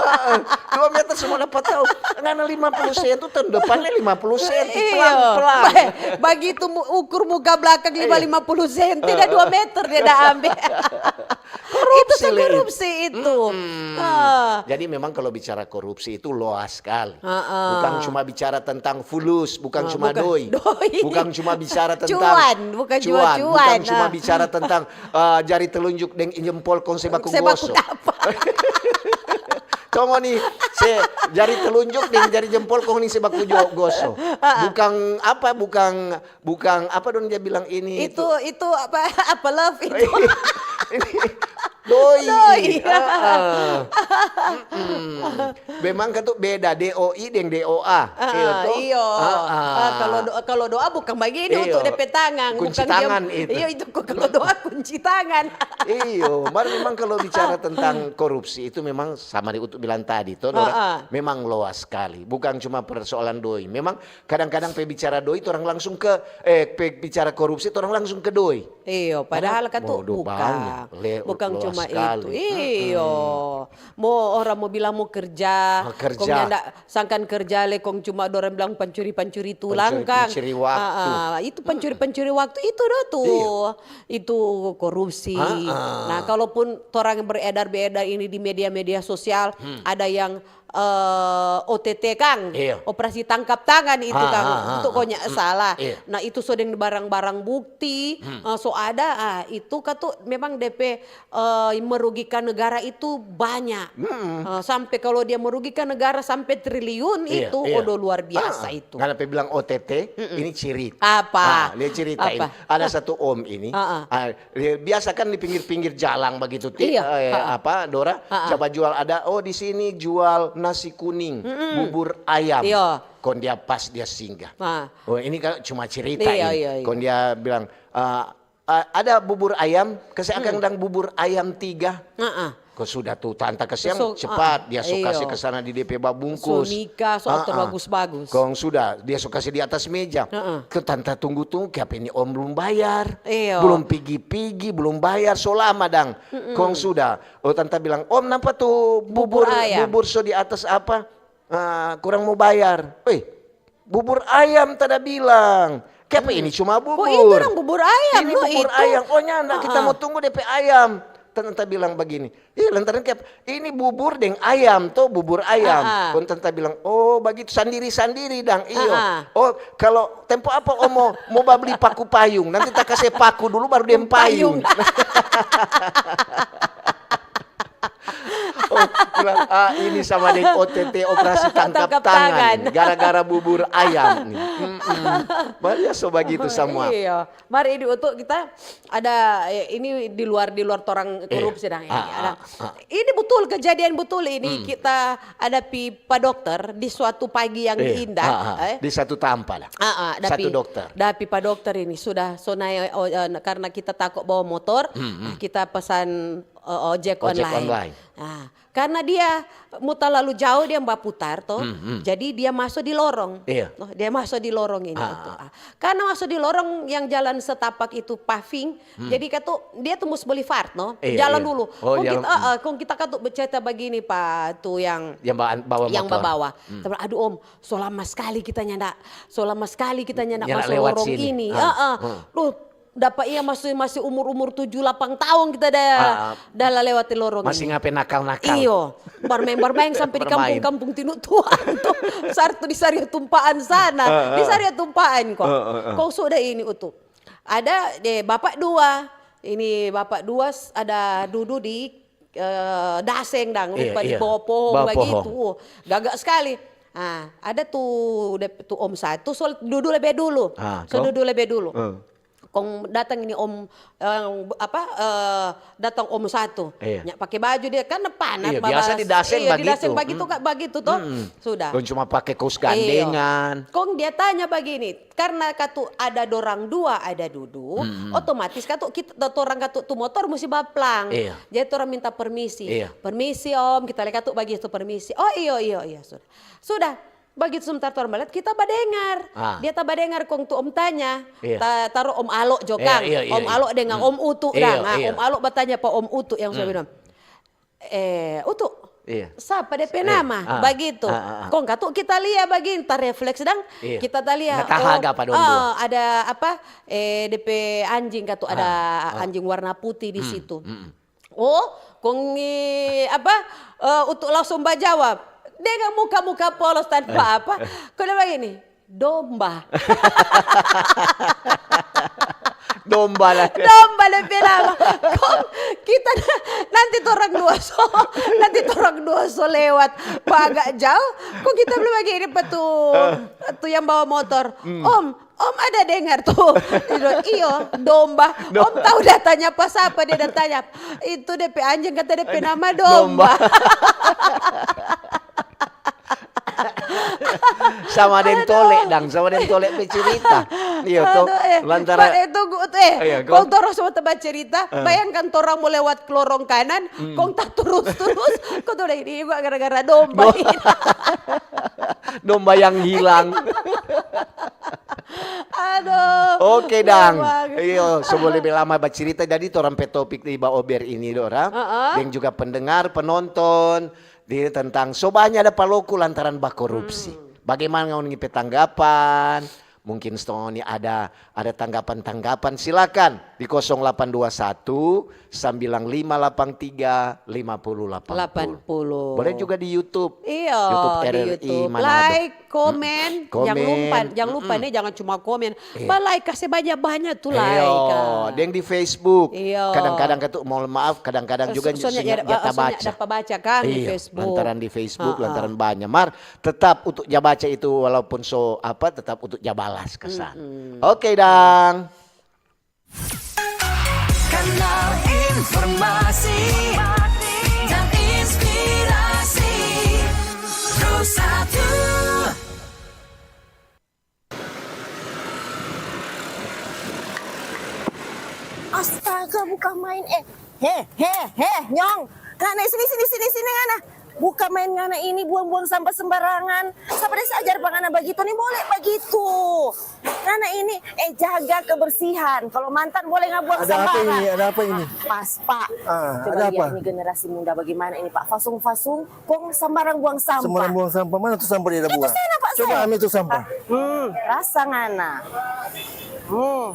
Dua meter samua dapa tau. Ngana lima puluh senti tu tahun depannya lima puluh senti, pelan-pelan. Bagitu ukur muka blakang lima, lima puluh senti, dah dua meter dia dah ambe. Itu korupsi itu. Jadi memang kalo bicara korupsi itu loas skali. Bukang cuma bicara tentang fulus, bukang cuma doi. Bukang cuma bicara tentang cuan, bukang cuma cuan. Bukang cuma bicara tentang, eh, jari telunjuk deng jempol kong se baku goso. Tongo ni, se jari telunjuk deng jari jempol kong ni se baku goso. Bukang apa, bukang, bukang apa dong dia bilang ini. Itu, itu apa, apa love itu. Doi. Doi. Ah, ah. Mm-mm. Memang katu beda D O I deng D O A. Ah, iyo to? Iyo. Ah, ah. Ah, kalau do-, kalau doa bukan bagini untuk depe tangan, kunci tangan itu. Iyo, itu kok kalau doa kunci tangan. Iyo, mar memang kalau bicara tentang korupsi itu memang sama di Utu bilang tadi to, Dora, ah, ah, memang loas skali. Bukan cuma persoalan doi. Memang kadang-kadang pe bicara doi, torang langsung ke, eh, pe bicara korupsi, torang langsung ke doi. Iyo, padahal katu bukan. Bukan cuma itu. Iyo. Mo orang mo bilang mo kerja, kong nyanda sangkan kerja le, kong cuma dorang bilang pancuri-pancuri tulang kang. Pancuri-pancuri waktu. Ah, ah, itu pancuri-pancuri waktu itu do tu. Itu korupsi. Ah, ah. Nah, kalaupun torang beredar-beredar ini di media-media sosial, ada yang eh, O T T kang, operasi tangkap tangan itu kang, itu konya salah. Nah, itu so deng barang-barang bukti, eh, so ada, ah, itu katu memang depe, eh, merugikan negara itu banyak. Eh, sampe kalau dia merugikan negara sampe triliun itu, odo luar biasa itu. Ngana pe bilang O T T, ini cirita. Apa? Ah, dia cirita ini. Ada satu om ini, ah, Dia biasa kan di pinggir-pinggir jalang bagitu, ti, eh, apa, Dora, coba jual ada, oh, di sini jual nasi kuning, bubur ayam. Iyo. Kong dia pas dia singgah. Oh, ini kan cuma cerita ini. Iyo, iyo. Kong dia bilang, eh, eh, ada bubur ayam, kase akang dang bubur ayam tiga. Kong sudah tu, tanta kasiang cepat, dia so kase ke sana di depe babungkus. So nikah, so ator bagus-bagus. Kong sudah, dia so kase di atas meja. Kong tanta tunggu-tunggu, kiapa ini om blum bayar? Iyo. Blum pigi-pigi, blum bayar, so lama dang. Kong sudah, oh, tanta bilang, "Om, napa tu bubur, bubur so di atas apa? Ah, kurang mo bayar." "Eh, bubur ayam tada bilang. Kiapa ini cuma bubur?" "Oh, itu dang bubur ayam." "Ini bubur ayam." "Oh, nyanda, kita mo tunggu depe ayam." Tanta bilang bagini, "Ih, lantaran kiapa? Ini bubur deng ayam to, bubur ayam." Kong tanta bilang, "Oh, bagitu, sandiri-sandiri dang, iyo. Oh, kalo tempo apa om mo, mo babli paku payung? Nanti ta kase paku dulu, baru deng payung." Oh, bilang, "Ah, ini sama deng O T T, operasi tangkap tangan. Gara-gara bubur ayam nih." Mar ya so bagitu samua. Iyo. Mar ini untuk kita ada, eh, ini di luar, di luar torang korupsi dang ini. Ini betul, kejadian betul ini. Kita ada pi pa dokter di suatu pagi yang indah, eh. Di satu tampa lah. Satu dokter. Da pi pa dokter ini sudah so nae, oh, eh, karna kita tako bawa motor, kita pesan eh, ojek online. Ojek online. Nah, karna dia mo talalu jao dia baputar to, jadi dia maso di lorong. Iya. No, dia maso di lorong ini itu. Ah. Karna maso di lorong yang jalan setapak itu paving, jadi katu dia tembus boulevard no, jalan dulu. Oh, kong kita, eh, eh, kong kita katu bercerita bagini pa tu yang, yang bawa motor. Yang bawa. Tapi, "Aduh om, so lama skali kita nyanda, so lama skali kita nyanda maso lorong ini." Heeh. Duh, dapa iya masih, masih umur-umur tujuh lapang taong kita da, da lalewati lorong ini. Masih ngape nakal-nakal. Iyo, barmaeng-barmaeng sampe di kampung-kampung Tinutuan to. Sartu di Saria Tumpaan sana, di Saria Tumpaan kong. Kong sudah ini utu. Ada de bapak dua, ini bapak dua ada dudu di, eh, daseng dang, rupa di bawa pohong bagitu. Gaga skali. Ah, ada tu, tu om satu so dudu lebe dulu. So dudu lebe dulu. Kong datang ini om, eh, apa, eh, datang om satu. Nya pake baju dia, kan panas, biasa di daseng bagitu. Di daseng bagitu, bagitu to. Sudah. Kong cuma pake kous gandengan. Kong dia tanya bagini, karna katu ada dorang dua ada dudu, otomatis katu kita, torang katu tu motor musti baplang. Jadi torang minta permisi. Permisi om, kita le katu bagitu permisi. Oh iyo, iyo, iyo, sudah. Sudah. Bagitu sebentar torang balat, kita badengar. Dia ta badengar kong tu om tanya, ta-, taro om Alo jo kang. Om Alo deng om Utu dang. Om Alo batanya pa om Utu yang so bilang, "Eh, Utu, sapa depe nama?" Bagitu. Kong katu kita lia bagini, ta refleks dang. Kita ta lia, ada apa, eh, depe anjing katu, ada anjing warna putih di situ. Oh, kong ni apa, eh, Utu langsung bajawab dengan muka-muka polos tanpa apa. Kong dia bagini, "Domba." Domba lah. Domba depe nama. Kong kita na-, nanti torang dua so, nanti torang dua so lewat pa agak jauh. Kong kita bilang bagini pa tu, tu yang bawa motor. Om, om ada dengar tu? Dia bilang, "Iyo, domba." Om tahu dia tanya pa sapa, dia da tanya, "Itu depe anjing, kata depe nama Domba." Domba. Sama deng tole, dang, sama deng tole pe cerita. Iyo to, lantaran itu, eh, kong torang sama tebak cerita, bayangkan torang mo lewat lorong kanan, kong taturus-turus, kong torang ini juga gara-gara domba. Domba yang hilang. Aduh. Oke, dang. Iyo, so lebe lama bacerita, jadi torang pe topik di Baober ini, dorang. Deng juga pendengar, penonton, di tentang so banya ada paloku lantaran bakorupsi. Bagaimana ngoni pe tanggapan? Mungkin so ngoni ada, ada tanggapan-tanggapan, silakan di kosong delapan dua satu, sembilan lima delapan tiga, lima puluh delapan puluh. Boleh juga di YouTube. Iyo, YouTube di R R I YouTube. Manado. Like, komen, jangan lupa, jangan lupa nih, jangan cuma komen. Ba like, kasih banyak-banyak tu like. Iyo, deng di Facebook. Iyo. Kadang-kadang katu, mohon maaf, kadang-kadang juga nyanda baca. Dapa baca kan di Facebook. Lantaran di Facebook, lantaran banyak. Mar, tetap untuk ja baca itu, walaupun so apa, tetap untuk ja balas kesan. Oke, dang. Kanal informasi dan inspirasi. Pro satu. Astaga, bukan main. Eh, he, he, he, Nyong. Ngana, sini, sini, sini, sini, ngana. Bukan main ngana ini buang-buang sampah sembarangan. Sapa da se ajar pa ngana bagitu? Ni boleh bagitu. Ngana ini, eh, jaga kebersihan. Kalau mantan boleh nggak buang sembarang. Ada apa ini? Ada apa ini? Pas, Pak. Coba ada lihat apa? Ini generasi muda bagaimana ini, Pak. Fasung-fasung, kong sembarang buang sampah. Sembarang buang sampah. Mana tuh sampah dia ada buang? Itu sana, Pak. Coba ambil tuh sampah. Hmm, rasa ngana. Hmm.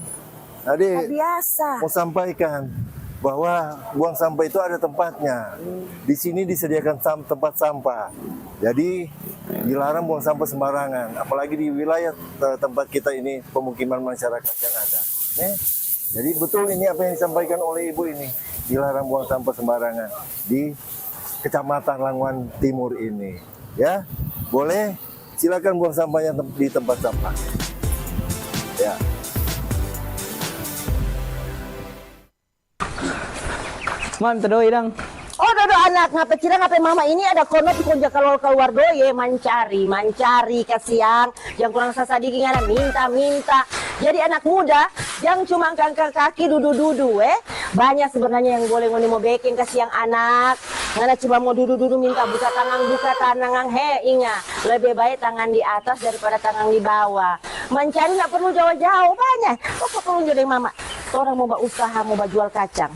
Jadi, mau sampaikan bahwa buang sampah itu ada tempatnya. Di sini disediakan sam-, tempat sampah. Jadi, dilarang buang sampah sembarangan, apalagi di wilayah, eh, tempat kita ini, pemukiman masyarakat yang ada. Eh, jadi, betul ini apa yang disampaikan oleh Ibu ini, dilarang buang sampah sembarangan di Kecamatan Languan Timur ini. Ya, boleh. Silakan buang sampahnya tem-, di tempat sampah. Ya. Mantap doi dang. Oh, dodo anak, ngapa cirang ngapa mama ini ada kono tu kong ja kaluar-kaluar doi, eh, mancari, mancari kasiang, jang kurang sasadiki ngana minta-minta. Jadi anak muda, jang cuma angka-angka kaki dudu-dudu, eh. Banya sebenarnya yang boleh ngoni mo beking kasiang anak. Ngana cuma mo dudu-dudu minta buka tangang, buka tanangang, he, inga. Lebe bae tangan di atas daripada tangan di bawa. Mancari nda perlu jao-jao, banya. Koko tolong jo deng mama. Torang mo bausaha, mo bajual kacang.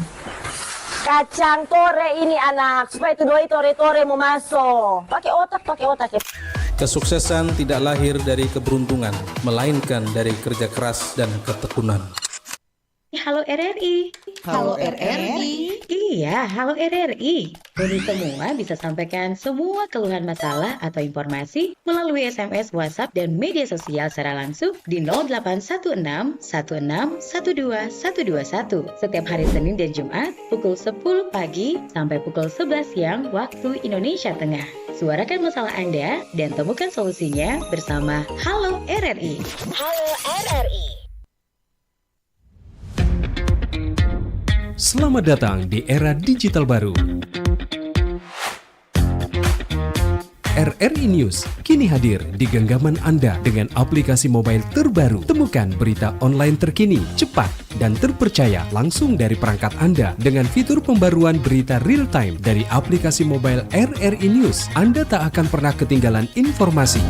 Kacang tore ini, anak, supaya tu doi tore-tore mo maso. Pake otak, pake otak, ya. Kesuksesan tidak lahir dari keberuntungan, melainkan dari kerja keras dan ketekunan. Halo R R I. Halo R R I. Iya, halo R R I. Ngoni semua bisa sampaikan semua keluhan masalah atau informasi melalui S M S, WhatsApp, dan media sosial secara langsung di nol delapan satu enam satu enam satu dua satu dua satu setiap hari Senin dan Jumat pukul sepuluh pagi sampai pukul sebelas siang waktu Indonesia Tengah. Suarakan masalah Anda dan temukan solusinya bersama Halo R R I. Halo R R I. Selamat datang di era digital baru. R R I News kini hadir di genggaman Anda dengan aplikasi mobile terbaru. Temukan berita online terkini, cepat, dan terpercaya langsung dari perangkat Anda dengan fitur pembaruan berita real time dari aplikasi mobile R R I News. Anda tak akan pernah ketinggalan informasi.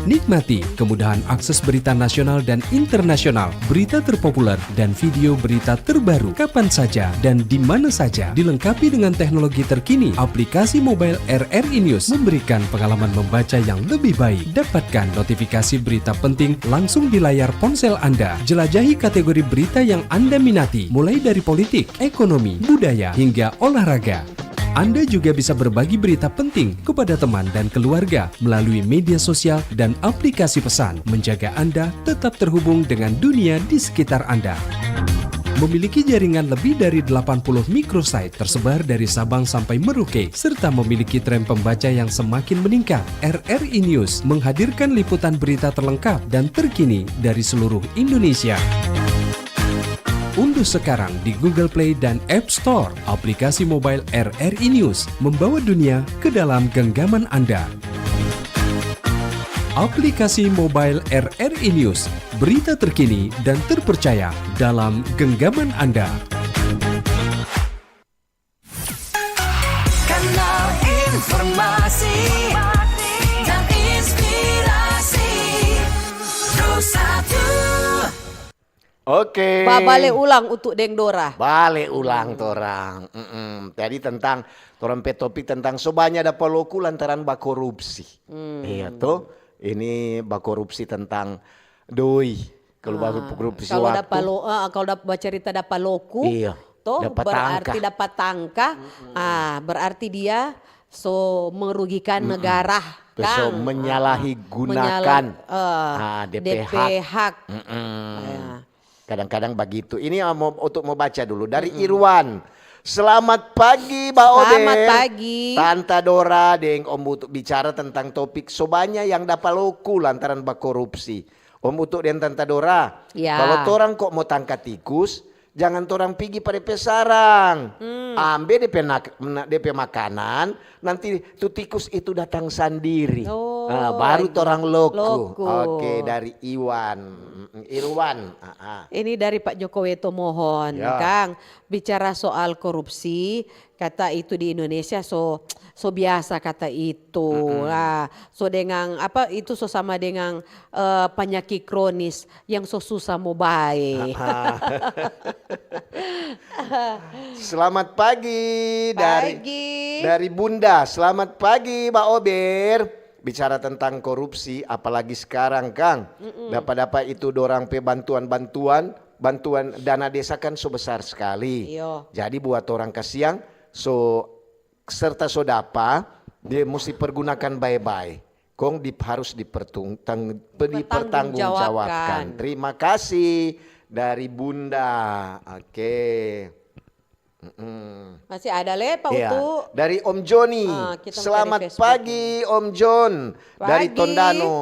Nikmati kemudahan akses berita nasional dan internasional, berita terpopuler, dan video berita terbaru kapan saja dan di mana saja. Dilengkapi dengan teknologi terkini, aplikasi mobile R R I News memberikan pengalaman membaca yang lebih baik. Dapatkan notifikasi berita penting langsung di layar ponsel Anda. Jelajahi kategori berita yang Anda minati, mulai dari politik, ekonomi, budaya, hingga olahraga. Anda juga bisa berbagi berita penting kepada teman dan keluarga melalui media sosial dan aplikasi pesan, menjaga Anda tetap terhubung dengan dunia di sekitar Anda. Memiliki jaringan lebih dari delapan puluh microsite tersebar dari Sabang sampai Merauke, serta memiliki tren pembaca yang semakin meningkat, R R I News menghadirkan liputan berita terlengkap dan terkini dari seluruh Indonesia. Unduh sekarang di Google Play dan App Store aplikasi mobile R R I News, membawa dunia ke dalam genggaman Anda. Aplikasi mobile R R I News, berita terkini dan terpercaya dalam genggaman Anda. Kanal informasi dan inspirasi. Pro satu. Oke. Babale ulang Utu deng Dora. Bale ulang torang. Mm-mm. Jadi tentang torang pe topik tentang so banya dapa loku lantaran bakorupsi. Hmm. Iya to. Ini bakorupsi tentang doi. Kalau baru Ah, korupsi kalau waktu. dapa lo, ah, kalau dap-, bacarita dapa loku, Iya. to Dapa berarti tangka. dapa tangka. Ah, berarti dia so merugikan Mm-mm. negara, Pe so Kang. menyalahi Ah, gunakan. menyala-, eh, Ah, D P D P hak. hak. Mm-mm. Ya. Kadang-kadang bagitu. Ini, ah, mau, untuk mau baca dulu dari Mm-mm. Irwan. Selamat pagi, Ba Selamat Ober. pagi. Tanta Dora deng Om Utu bicara tentang topik so banya yang dapa loku lantaran bakorupsi. Om Utu deng Tanta Dora, Ya. kalau torang kok mo tangka tikus, jangan torang pigi pa de pe sarang. Hmm. Ambe de pe nak-, na-, de pe makanan, nanti tu tikus itu datang sandiri. Oh, Ah, baru aduh. torang loku. Loku. Oke, dari Iwan. Mm, Irwan. Ah, ah. Ini dari Pak Joko Weto, mohon, Ya. Kang. Bicara soal korupsi, kata itu di Indonesia so, so biasa kata itu. Mm-mm. Lah, so dengan, apa, itu so sama dengan, eh, panyaki kronis yang so susah mo bae. Ah, ah. Selamat pagi dari, Pagi. dari Bunda. Selamat pagi, Ba Ober. Bicara tentang korupsi, apalagi sekarang, Kang. Mm-mm. Dapa-dapa itu dorang pe bantuan-bantuan, bantuan dana desa kan so besar sekali. Iyo. Jadi buat orang kasiang, so, serta so dapa, dia musti pergunakan bae-bae. Kong di, harus dipertung-, tang-, pe-, Dipertanggungjawabkan. dipertanggungjawabkan. Terima kasih dari Bunda. Oke. Mm-mm. Masih ada le, Pak Iya, Utu? dari Om Joni. Ah, kita mau cari Selamat Facebook pagi, ini. Om Jon. Dari Pagi. Tondano.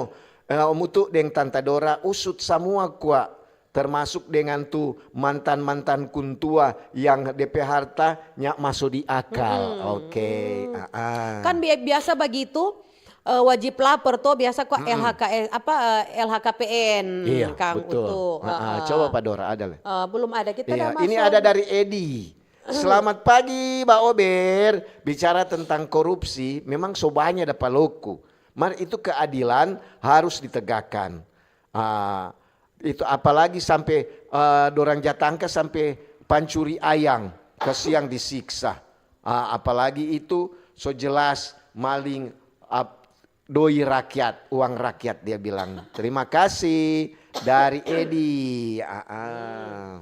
Eh, Om Utu deng Tanta Dora usut samua kwa. Termasuk dengan tu mantan-mantan kuntua yang de pe harta nya maso di akal. Mm-mm. Oke, Mm-mm. ah, ah. Kan bi-, biasa bagitu, eh, wajib lapor to, biasa kwa Mm-mm. L H K S, apa, eh, L H K P N, Iya, Kang betul. Utu. Ah, ah. Heeh. Coba, Pak Dora, ada le? Eh, belum ada. Kita Iya, udah ini masuk. ada dari Edi. Selamat pagi, Ba Ober. Bicara tentang korupsi, memang so banya dapa loku. Mar itu keadilan harus ditegakkan. Ah, itu apalagi sampe, eh, dorang ja tangka sampe pancuri ayang, kasiang disiksa. Ah, apalagi itu so jelas maling, ap-, doi rakyat, uang rakyat, dia bilang. Terima kasih dari Edi. Ah, ah.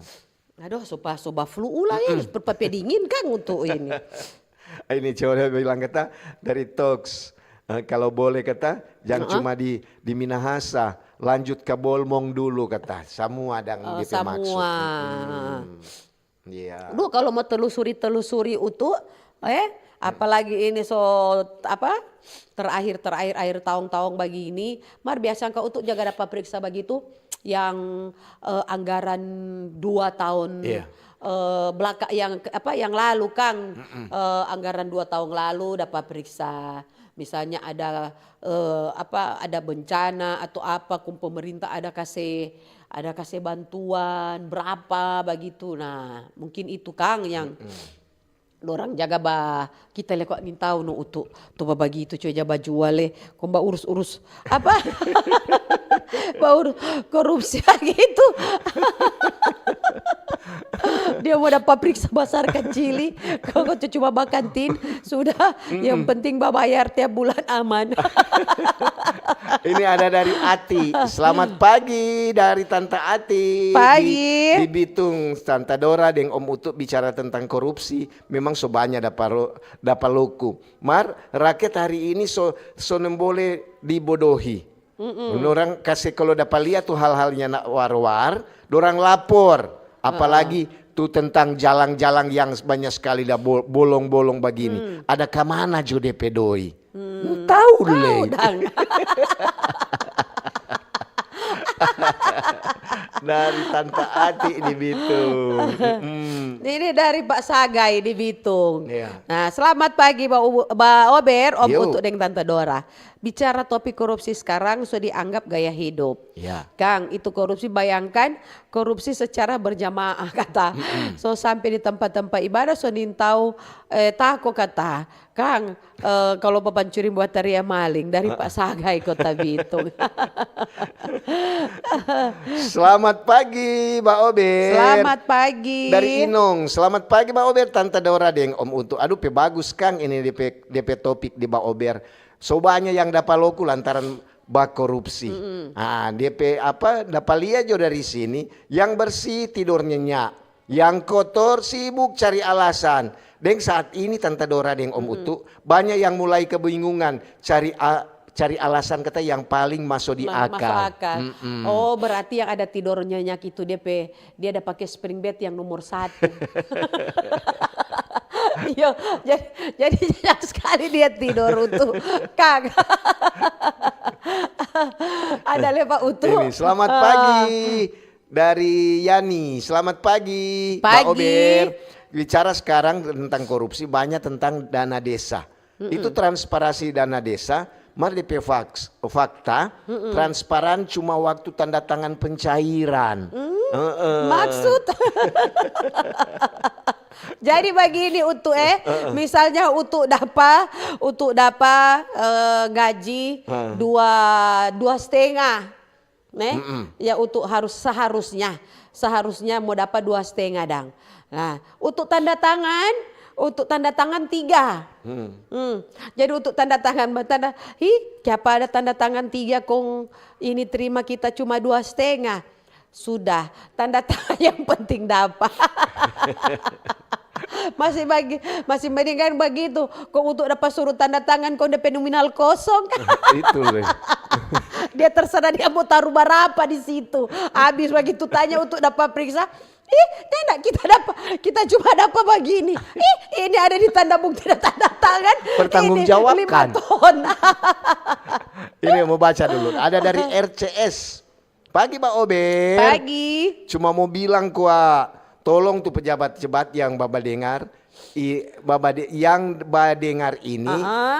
Aduh, so ba, so ba flu ulang ini, Mm-mm. pe-, pe-, pe dingin, Kang, untuk ini. Ini coba dia bilang kata dari Toks, eh, kalau boleh kata, jang Heeh. cuma di, di Minahasa, lanjut ka Bolmong dulu kata. Samua dang Oh, dia pe maksud. samua. Mm-mm. Iya. Duh, kalau mo telusuri-telusuri Utu, eh, Hmm. apalagi ini so, apa, terakhir-terakhir akhir tahun-tahun bagini, mar biasa ka Utu jaga dapa periksa bagitu, yang, eh, anggaran dua tahun, Iya. eh, belaka-, yang, apa, yang lalu, Kang. Mm-mm. Eh, anggaran dua tahun lalu dapa periksa. Misalnya ada, eh, apa, ada bencana atau apa, kong pemerintah ada kase, ada kase bantuan berapa bagitu. Nah, mungkin itu, Kang, yang Mm-mm. dorang jaga ba, kita le kwa nintau no Utu, tu ba bagitu, coy, ja bajual le, kong ba urus-urus, apa? Ba urus korupsi bagitu. Dia mau dapat periksa basar kacili, kau cuma makan tin, sudah. Yang penting babayar tiap bulan aman. Ini ada dari Ati. Selamat pagi dari Tanta Ati. Pagi. Di, di Bitung, Tanta Dora deng Om Utu bicara tentang korupsi. Memang so banya dapa ro-, dapa loku. Mar, rakyat hari ini so, so nembole dibodohi. Dorang kase kalo dapa lia tu hal-hal nyanda war-war, dorang lapor. Apalagi tu tentang jalang-jalang yang banya skali da bo-, bolong-bolong bagini. Ada kamana jo depe doi? Tau lei. Dari Tanta Ati di Bitung. Ini dari Pak Sagai di Bitung. Nah, selamat pagi, Ba Ubu-, Ba Ober, Om Utu deng Tanta Dora. Bicara topik korupsi skarang so dianggap gaya hidup. Kang, itu korupsi, bayangkan korupsi secara berjamaah kata. So sampe di tempat-tempat ibadah so nintau, eh, tako kata. Kang, eh, kalo papancuri buat taria maling dari Pak Sagai Kota Bitung. Selamat pagi, Ba Ober. Selamat pagi. Dari Inong. Selamat pagi, Ba Ober, Tanta Dora deng Om Utu. Aduh, pe bagus, Kang, ini depe, depe topik di Ba Ober. So banya yang dapa loku lantaran bakorupsi. Ah, depe apa, dapa lia jo dari sini, yang bersih tidor nyenyak. Yang kotor sibuk cari alasan. Deng saat ini Tanta Dora deng Om Utu, banya yang mulai kebingungan cari a-, cari alasan kata yang paling maso di akal. Oh, berarti yang ada tidor nyenyak itu dia pe, dia ada pake spring bed yang nomor satu. Iyo, jadi, jadi nyenyak skali dia tidor, Utu. Kang. Ada lei, Pak Utu. Ini, selamat pagi. Dari Yani, selamat pagi, Ba Ober. Bicara sekarang tentang korupsi, banya tentang dana desa. Itu transparasi dana desa, mar depe faks-, fakta, transparan cuma waktu tanda tangan pencairan. Heeh. Maksud? Jadi bagini, Utu, eh, misalnya Utu dapa, Utu dapa, eh, gaji dua, dua setengah. Ne? Ya, Utu harus, seharusnya, seharusnya mo dapa dua stenga dang. Nah, Utu tanda tangan, Utu tanda tangan tiga. Hmm. Jadi Utu tanda tangan, batanda, "Hi, kiapa ada tanda tangan tiga kong ini terima kita cuma dua stenga?" Sudah, tanda tangan yang penting dapa. Masih bagi-, masih mendingan bagitu. Kong Utu dapa suru tanda tangan, kong depe nominal kosong. Itu lei. Dia terserah dia mo taru barapa di situ. Abis bagitu tanya Utu dapa periksa, "Ih, nyanda, kita dapa, kita cuma dapa bagini. Ih, ini ada di tanda bukti dan tanda tangan. Ini lima ton." Ini mo baca dulu. Ada dari R C S. Pagi, Ba Ober. Pagi. Cuma mo bilang kwa, tolong tu pejabat-pejabat yang babadengar, i-, babade-, yang badengar ini,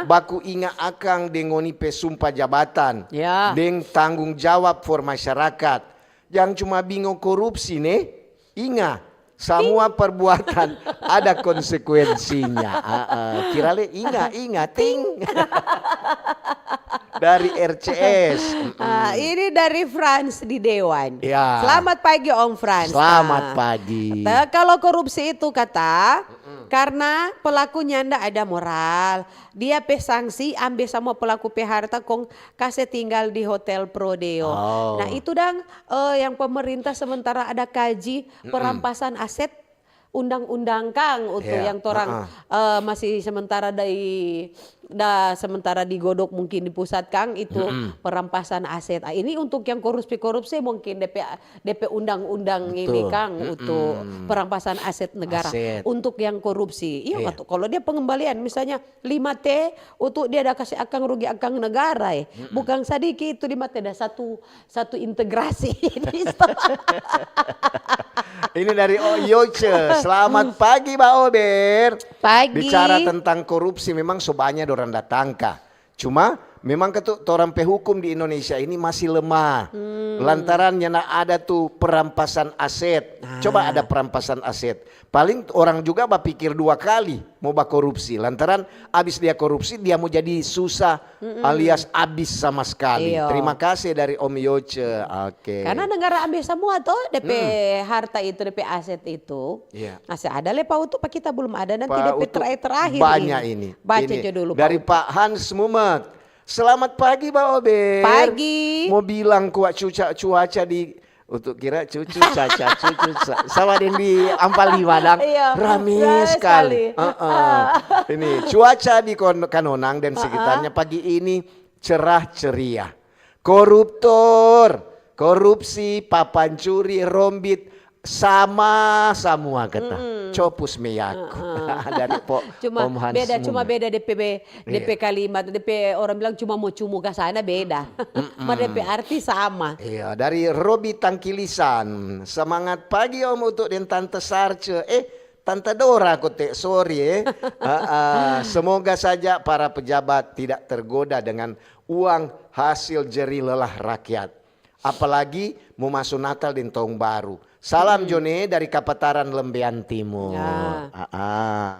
baku inga akang deng ngoni pe sumpa jabatan, deng tanggung jawab for masyarakat. Jang cuma bingo korupsi ne, inga, samua perbuatan ada konsekuensinya. Ah, ah. Kira lei inga, inga, ting. Dari R C S. Ah, ini dari Frans di Dewan. Ya. Selamat pagi, Om Frans. Selamat pagi. Nah, kalau korupsi itu kata, karena pelaku nyanda ada moral, dia pe sanksi ambe samua pelaku pe harta kong kase tinggal di Hotel Prodeo. Oh. Nah, itu dang, eh, yang pemerintah sementara ada kaji perampasan aset undang-undang kang, Utu, yang torang, eh, masih sementara dari, da sementara digodok mungkin di pusat kang, itu perampasan aset. Ah, ini untuk yang korupsi-korupsi mungkin depe, depe undang-undang ini kang, Utu, perampasan aset negara. Untuk yang korupsi, iya, Utu. Kalau dia pengembalian misalnya lima T, Utu, dia ada kasih akang rugi akang negara, eh. Bukan sadiki itu lima T, ada satu satu integrasi. Ini dari, oh, Yoce. Selamat pagi, Ba Ober. Pagi. Bicara tentang korupsi, memang so banya dorang da tangka. Cuma, memang katu, torang pe hukum di Indonesia ini masih lemah. Lantaran nyanda ada tu perampasan aset. Coba ada perampasan aset. Paling orang juga bapikir dua kali mo bakorupsi. Lantaran abis dia korupsi, dia mo jadi susah alias abis sama sekali. Iyo. Terima kasih dari Om Yoce. Oke. Karena negara ambil semua to, depe harta itu, depe aset itu. Iya. Masih ada le pa utu, pa kita belum ada, nanti depe terakhir-terakhir banyak ini. Baca jo dulu, dari Pak Hans Mumet. Selamat pagi, Ba Ober. Pagi. Mo bilang kua cuca, cuaca di, untuk kira cucu, caca, cucu, sa-, sama deng di Ampaliwa dang. Iya. Rame sekali. Heeh. Ini cuaca di Kon-, Kanonang dan sekitarnya pagi ini cerah ceria. Koruptor, korupsi, papancuri, rombit, sama samua kata. Copus meyaku. Dari po-, cuma Om Hans beda, cuma Mumet. Beda depe, depe kalimat, depe orang bilang cuma mo cumu ka sana, beda. Mar depe arti sama. Iya, dari Robi Tangkilisan. Semangat pagi Om Utu deng Tante Sarce. Eh, Tante Dora kote, sorry eh. Semoga saja para pejabat tidak tergoda dengan uang hasil jerih lelah rakyat. Apalagi mo maso Natal deng Taung Baru. Salam jo ne dari Kapataran Lembean Timur.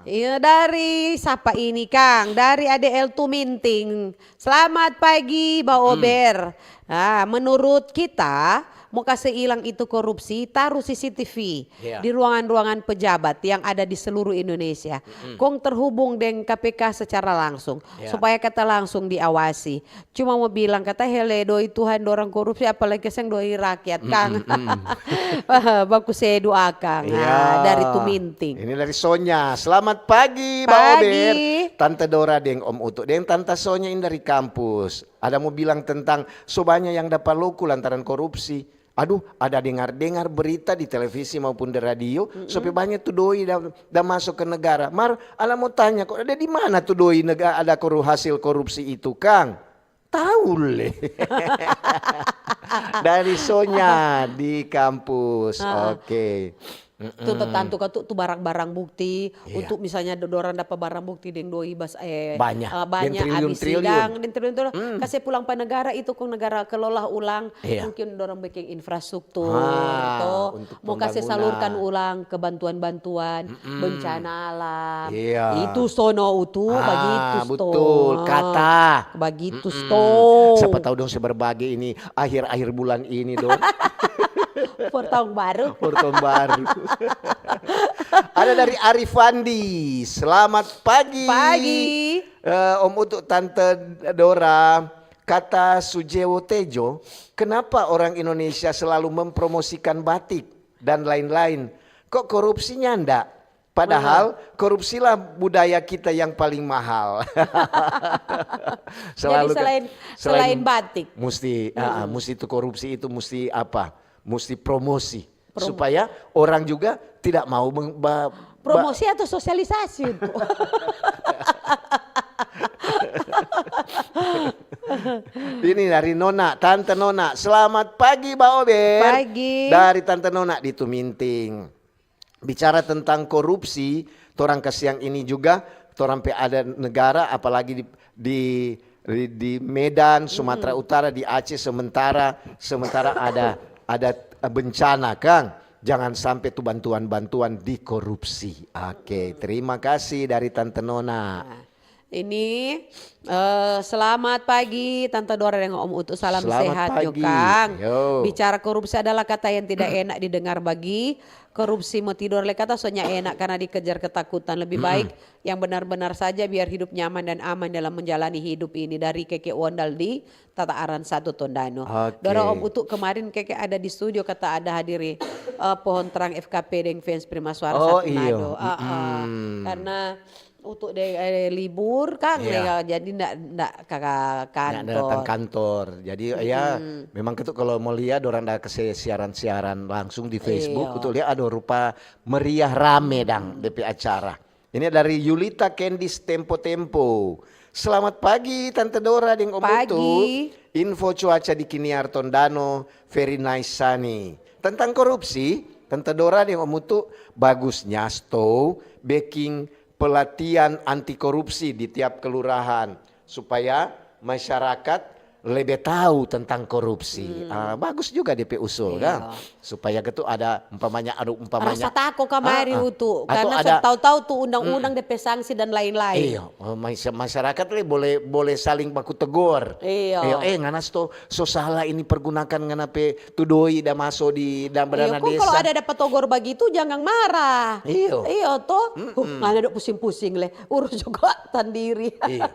Iya, dari sapa ini, Kang? Dari Ade El Tuminting. Selamat pagi, Ba Ober. Ah, menurut kita, mo kase ilang itu korupsi, taru C C T V di ruangan-ruangan pejabat yang ada di seluruh Indonesia. Kong terhubung deng K P K secara langsung, supaya kata langsung diawasi. Cuma mo bilang kata hele doi Tuhan dorang korupsi, apalagi seng doi rakyat, Kang. Baku sedu akang. Iya. Ah, dari Tuminting. Ini dari Sonya. Selamat pagi, Ba Ober. Tante Dora deng Om Utu deng Tante Sonya ini dari kampus. Ada mo bilang tentang so banya yang dapa loku lantaran korupsi. Aduh, ada dengar-dengar berita di televisi maupun di radio, so pe banya tu doi da, da maso ke negara. Mar, ala mo tanya, kok ada di mana tu doi nega-, ada koru-, hasil korupsi itu, Kang? Tau le. Dari Sonya di kampus. Oke. Tu tantu ka tu, tu barang-barang bukti, untuk misalnya do-, dorang dapa barang bukti deng doi bas-, eh, banyak. Eh, banyak, abis sidang, deng triliun-triliun. Kase pulang pa negara itu, kong negara kelola ulang. Iya. Mungkin dorang biking infrastruktur, to. Untuk pembangunan. Mo kase salurkan ulang ke bantuan-bantuan, bencana alam. Iya. Itu sono utu, bagitu, betul, kata. Bagitu, sto. Siapa tahu dong se berbagi ini akhir-akhir bulan ini dong. For tahun baru. For tahun baru. Ada dari Arifandi. Selamat pagi. Pagi. Eh, Om Utu, Tante Dora, kata Sujewo Tejo, kenapa orang Indonesia selalu mempromosikan batik dan lain-lain? Kok korupsinya ndak? Padahal korupsilah budaya kita yang paling mahal. Jadi selain, selain batik. Musti, ah, musti itu korupsi itu musti apa? Musti promosi. Supaya orang juga tidak mau meng-, ba-, ba- Promosi atau sosialisasi itu? Ini dari Nona, Tante Nona. Selamat pagi, Ba Ober. Pagi. Dari Tante Nona di Tuminting. Bicara tentang korupsi, torang kasiang ini juga, torang pe ada negara, apalagi di, di, di, di Medan, Sumatera Utara, di Aceh, sementara, sementara ada, ada bencana, kang. Jangan sampe tu bantuan-bantuan dikorupsi. Oke, terima kasih dari Tante Nona. Nah, ini, eh, selamat pagi, Tante Dora deng Om Utu. Salam sehat jo, kang. Bicara korupsi adalah kata yang tidak enak didengar bagi korupsi mo tidor le kata so nya enak karena dikejar ketakutan. Lebih baik yang benar-benar saja biar hidup nyaman dan aman dalam menjalani hidup ini. Dari Keke Wondal di Tata Aran satu Tondano. Oke. Dora Om Utu kemarin Keke ada di studio kata ada hadiri, eh, Pohon Terang F K P deng fans Prima Suara satu Nado. Ah, ah. Karena Utu de, eh, libur, kang, ya, jadi ndak, ndak ka kantor. Ndak datang kantor. Jadi, ya, memang itu kalau mau lihat orang ada kase siaran-siaran langsung di Facebook, Utu lihat, aduh, rupa meriah, rame dang depe acara. Ini dari Yulita Kendis Tempo-Tempo. Selamat pagi, Tante Dora deng Om Utu. Pagi. Info cuaca di Kiniar Tondano, very nice sunny. Tentang korupsi, Tante Dora deng Om Utu, bagusnya stou beking pelatihan anti korupsi di tiap kelurahan, supaya masyarakat lebe tahu tentang korupsi. Ah, bagus juga depe usul, kan? Supaya gitu ada umpamanya, anu, umpamanya, Rasa tako kamari ah, ah. Utu. Atau Karena ada tahu-tahu tu undang-undang depe sanksi dan lain-lain. Iyo, oh, mas- masyarakat le boleh boleh saling baku tegor. Iyo. Iyo, eh, ngana sto so salah ini pergunakan ngana pe tu doi da maso di da Iyo, dana kong kalau desa. Ada dapat togor bagitu, jangan marah. Iyo. Iyo to. Huh, ngana dok pusing-pusing le. Urus juga sandiri. Iyo.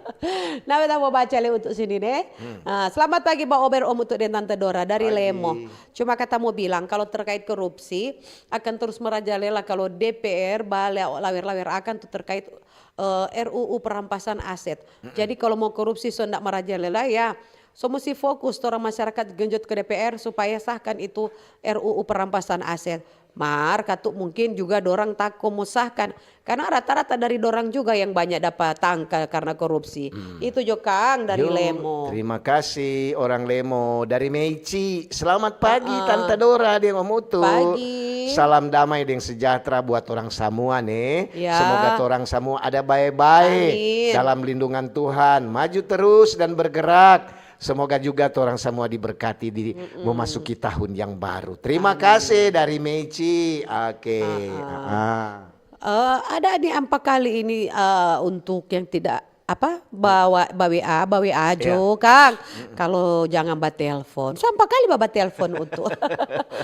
Nah, beta mau baca le untuk sini ne. Ah, selamat pagi Ba Ober, Om Utu deng Tante Dora dari Lemo. Cuma kata mau bilang, kalau terkait korupsi, akan terus merajalela kalau D P R bale lawer-lawer akan tu terkait eh, R U U perampasan aset. Jadi kalau mau korupsi so ndak merajalela ya, so musti fokus torang masyarakat genjot ke D P R supaya sahkan itu R U U perampasan aset. Mar katu mungkin juga dorang tako mo sahkan, karena rata-rata dari dorang juga yang banyak dapa tangka karena korupsi. Itu jo kang dari Yo, Lemo. Terima kasih orang Lemo dari Meici. Selamat pagi Tante Dora deng Om Utu. Pagi. Salam damai deng sejahtera buat orang samua ne. Ya. Semoga torang samua ada bae-bae Amin. dalam lindungan Tuhan. Maju terus dan bergerak. Semoga juga torang samua diberkati di memasuki tahun yang baru. Terima kasih dari Meici. Oke. Ah. Eh, ada nih ampa kali ini eh, untuk yang tidak apa bawa ba W A, ba W A jo kang. Kalau jangan ba telepon. So ampa kali ba ba telepon untuk.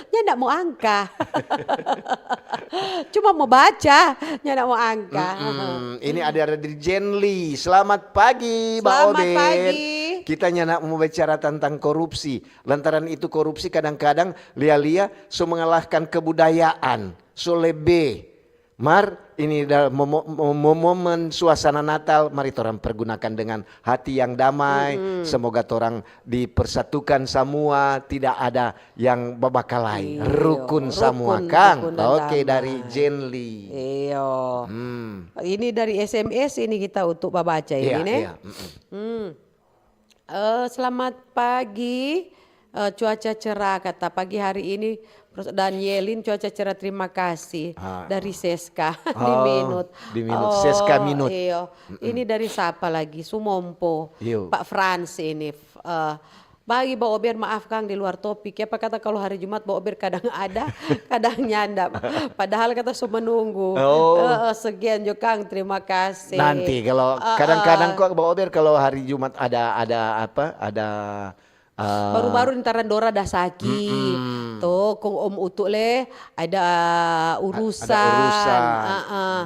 Nya ndak mau angka. Cuma mau baca, nya ndak mau angka. Mm-mm. Ini ada dari Jenly. Selamat pagi, Ba Selamat Ober. Pagi. Kita nyanda mau bicara tentang korupsi. Lantaran itu korupsi kadang-kadang lia-lia so mengalahkan kebudayaan, so lebe. Mar, ini da- momo- mo- mo- momen suasana Natal, mari torang pergunakan dengan hati yang damai. Semoga torang dipersatukan samua, tidak ada yang babakalai. Iyo, Rukun samua, rukun, kang. rukun dan Oke, damai. Dari Jenly. Iyo. Hmm. Ini dari S M S ini kita untuk babaca ini Iya, ne. Iya. Mm-mm. Hmm. Eh, selamat pagi. Eh, cuaca cerah kata pagi hari ini. Terus dan Yelin cuaca cerah, terima kasih. Ah. Dari Seska di Oh, Minut. di Minut. Seska Minut. Iyo. Ini dari siapa lagi? Sumompo. Iyo. Pak Frans ini. F- eh, pagi Ba Ober, maaf kang di luar topik. Ya, apa kata kalau hari Jumat Ba Ober kadang ada, kadang nyanda. Padahal kata so menunggu. Oh. Eh, eh, sekian jo kang, terima kasih. Nanti kalau Ah, kadang-kadang ah. Kok Ba Ober kalau hari Jumat ada ada apa? Ada uh, Baru-baru ni Tarandora da saki. To kong Om Utu le ada urusan. urusan. Ah, ah.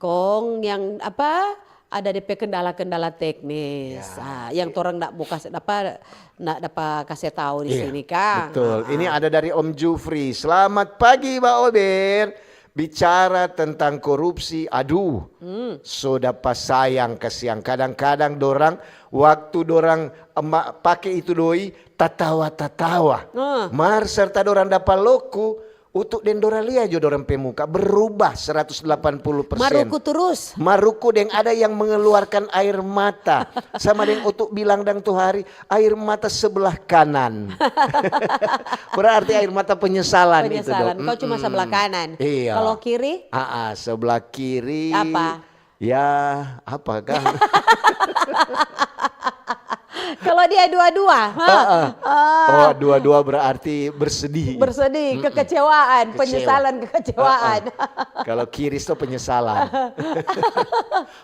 Kong yang apa? Ada depe kendala-kendala teknis. Ah, yang torang ndak mau kasih apa ndak dapat kasih tahu di Iya, sini kang. Betul. Ini ada dari Om Jufri. Selamat pagi, Ba Ober. Bicara tentang korupsi, aduh, so dapa sayang kasiang. Kadang-kadang dorang waktu dorang ema- pake itu doi tatawa-tatawa. Ah. Mar serta dorang dapa loku, utu deng dora lia jo dorang pe muka berubah seratus delapan puluh persen. Maruku terus. Maruku deng ada yang mengeluarkan air mata. Sama deng utu bilang dang tu hari, air mata sebelah kanan. Berarti air mata penyesalan, itu Penyesalan. dong. Kau cuma Mm-mm. Sebelah kanan. Iya. Kalau kiri? Ah, ah, sebelah kiri. Apa? Ya, apa kang? Kalau dia dua-dua, ha? Ah, ah. Ah, Oh, dua-dua berarti bersedih. bersedih, kekecewaan, Kecewa. penyesalan, kekecewaan. Ah, ah. Kalau kiris tuh penyesalan.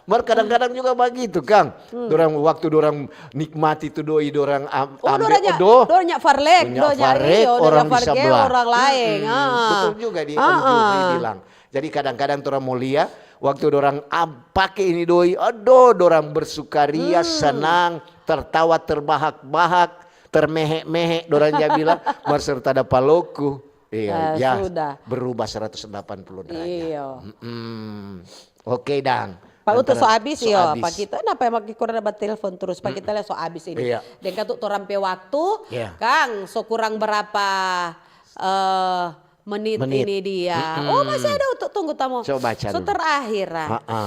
Mar kadang-kadang juga begitu, Kang. Dorang waktu dorang nikmati tu doi, dorang am, Oh, ambil dorang nya, odoh. dorang nya farlek, Dorang nya dorang nya farlek, rio, dorang orang nya di farlek, sebelah. orang lain. Mm-mm. Ah. Betul juga di Om Ah, Jufri ah. bilang. Jadi kadang-kadang orang mau lia, waktu orang am, pake ini doi, aduh, orang bersukaria, Hmm. senang, tertawa terbahak-bahak, termehek-mehek, orang ja bilang, mar serta ada paloku. Iya, Ah, ya, sudah. Berubah seratus delapan puluh derajat. Iya. Mm-mm. Oke, dang. Pak Utu, so Antara- abis, so iyo. abis. Pak kita, napa yang makin kurang dapat telepon terus? Pak kita lihat so abis ini. Iya. Deng katu torang pe waktu, Iya. Kang, so kurang berapa eh, menit, Menit. Ini dia. Mm-mm. Oh, masih ada untuk tunggu tamu. Coba baca So dulu. Terakhir, ah. Ha-ha.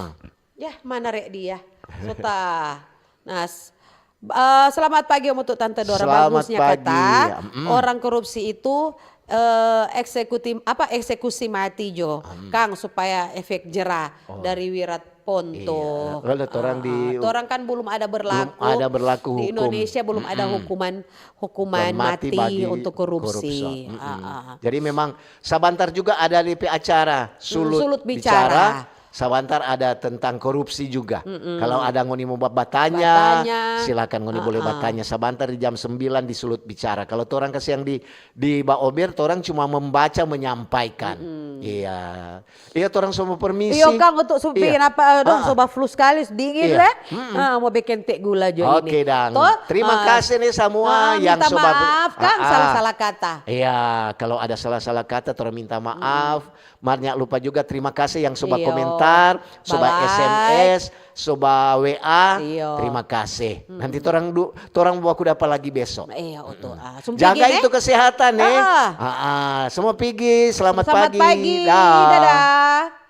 Ya, mana rek dia? So ta. Nas. Eh, selamat pagi Om untuk Tante Dora. Selamat Bagusnya pagi. Kata Mm-mm. orang korupsi itu eh, eksekuti apa eksekusi mati jo, Kang, supaya efek jerah Oh. Dari wirat Ponto. Lalu torang di Torang kan belum ada belum berlaku. Ada berlaku Di hukum. Indonesia belum ada hukuman hukuman Hukuman mati mati bagi untuk korupsi. korupsi. Mm-mm. Ah, ah. Jadi memang sabantar juga ada di pe acara sulut, Sulut bicara. bicara. Sabantar ada tentang korupsi juga. Kalau ada ngoni mau ba- batanya, Batanya. Silakan ngoni boleh Ah, ah. batanya sabantar di jam sembilan di sulut bicara. Kalau torang kasih yang di di Baober, torang cuma membaca menyampaikan. Iya. Iya, torang semua permisi. Iyo kang, untuk supi Iya. apa eh, dong Ah. Soba flu sekali dingin Iya. le. Ah, mau bikin teh gula jo Oke ini. dang. Toh? Terima Ah. kasih nih semua Ah, yang minta soba flu- maaf kang Ah, ah. Salah-salah kata. Iya, kalau ada salah-salah kata, torang minta maaf. Mar nyanda lupa juga terima kasih yang soba Iyo. komentar, soba Ba-like. S M S, soba W A. Iyo. Terima kasih. Nanti torang du, torang baku dapa lagi besok. Iya, oto. Ah, sumpi Jaga gini. Itu kesehatan nih. Ah. Ah, ah. Semua pigi, selamat, Selamat pagi. Pagi. Dah. Dadah.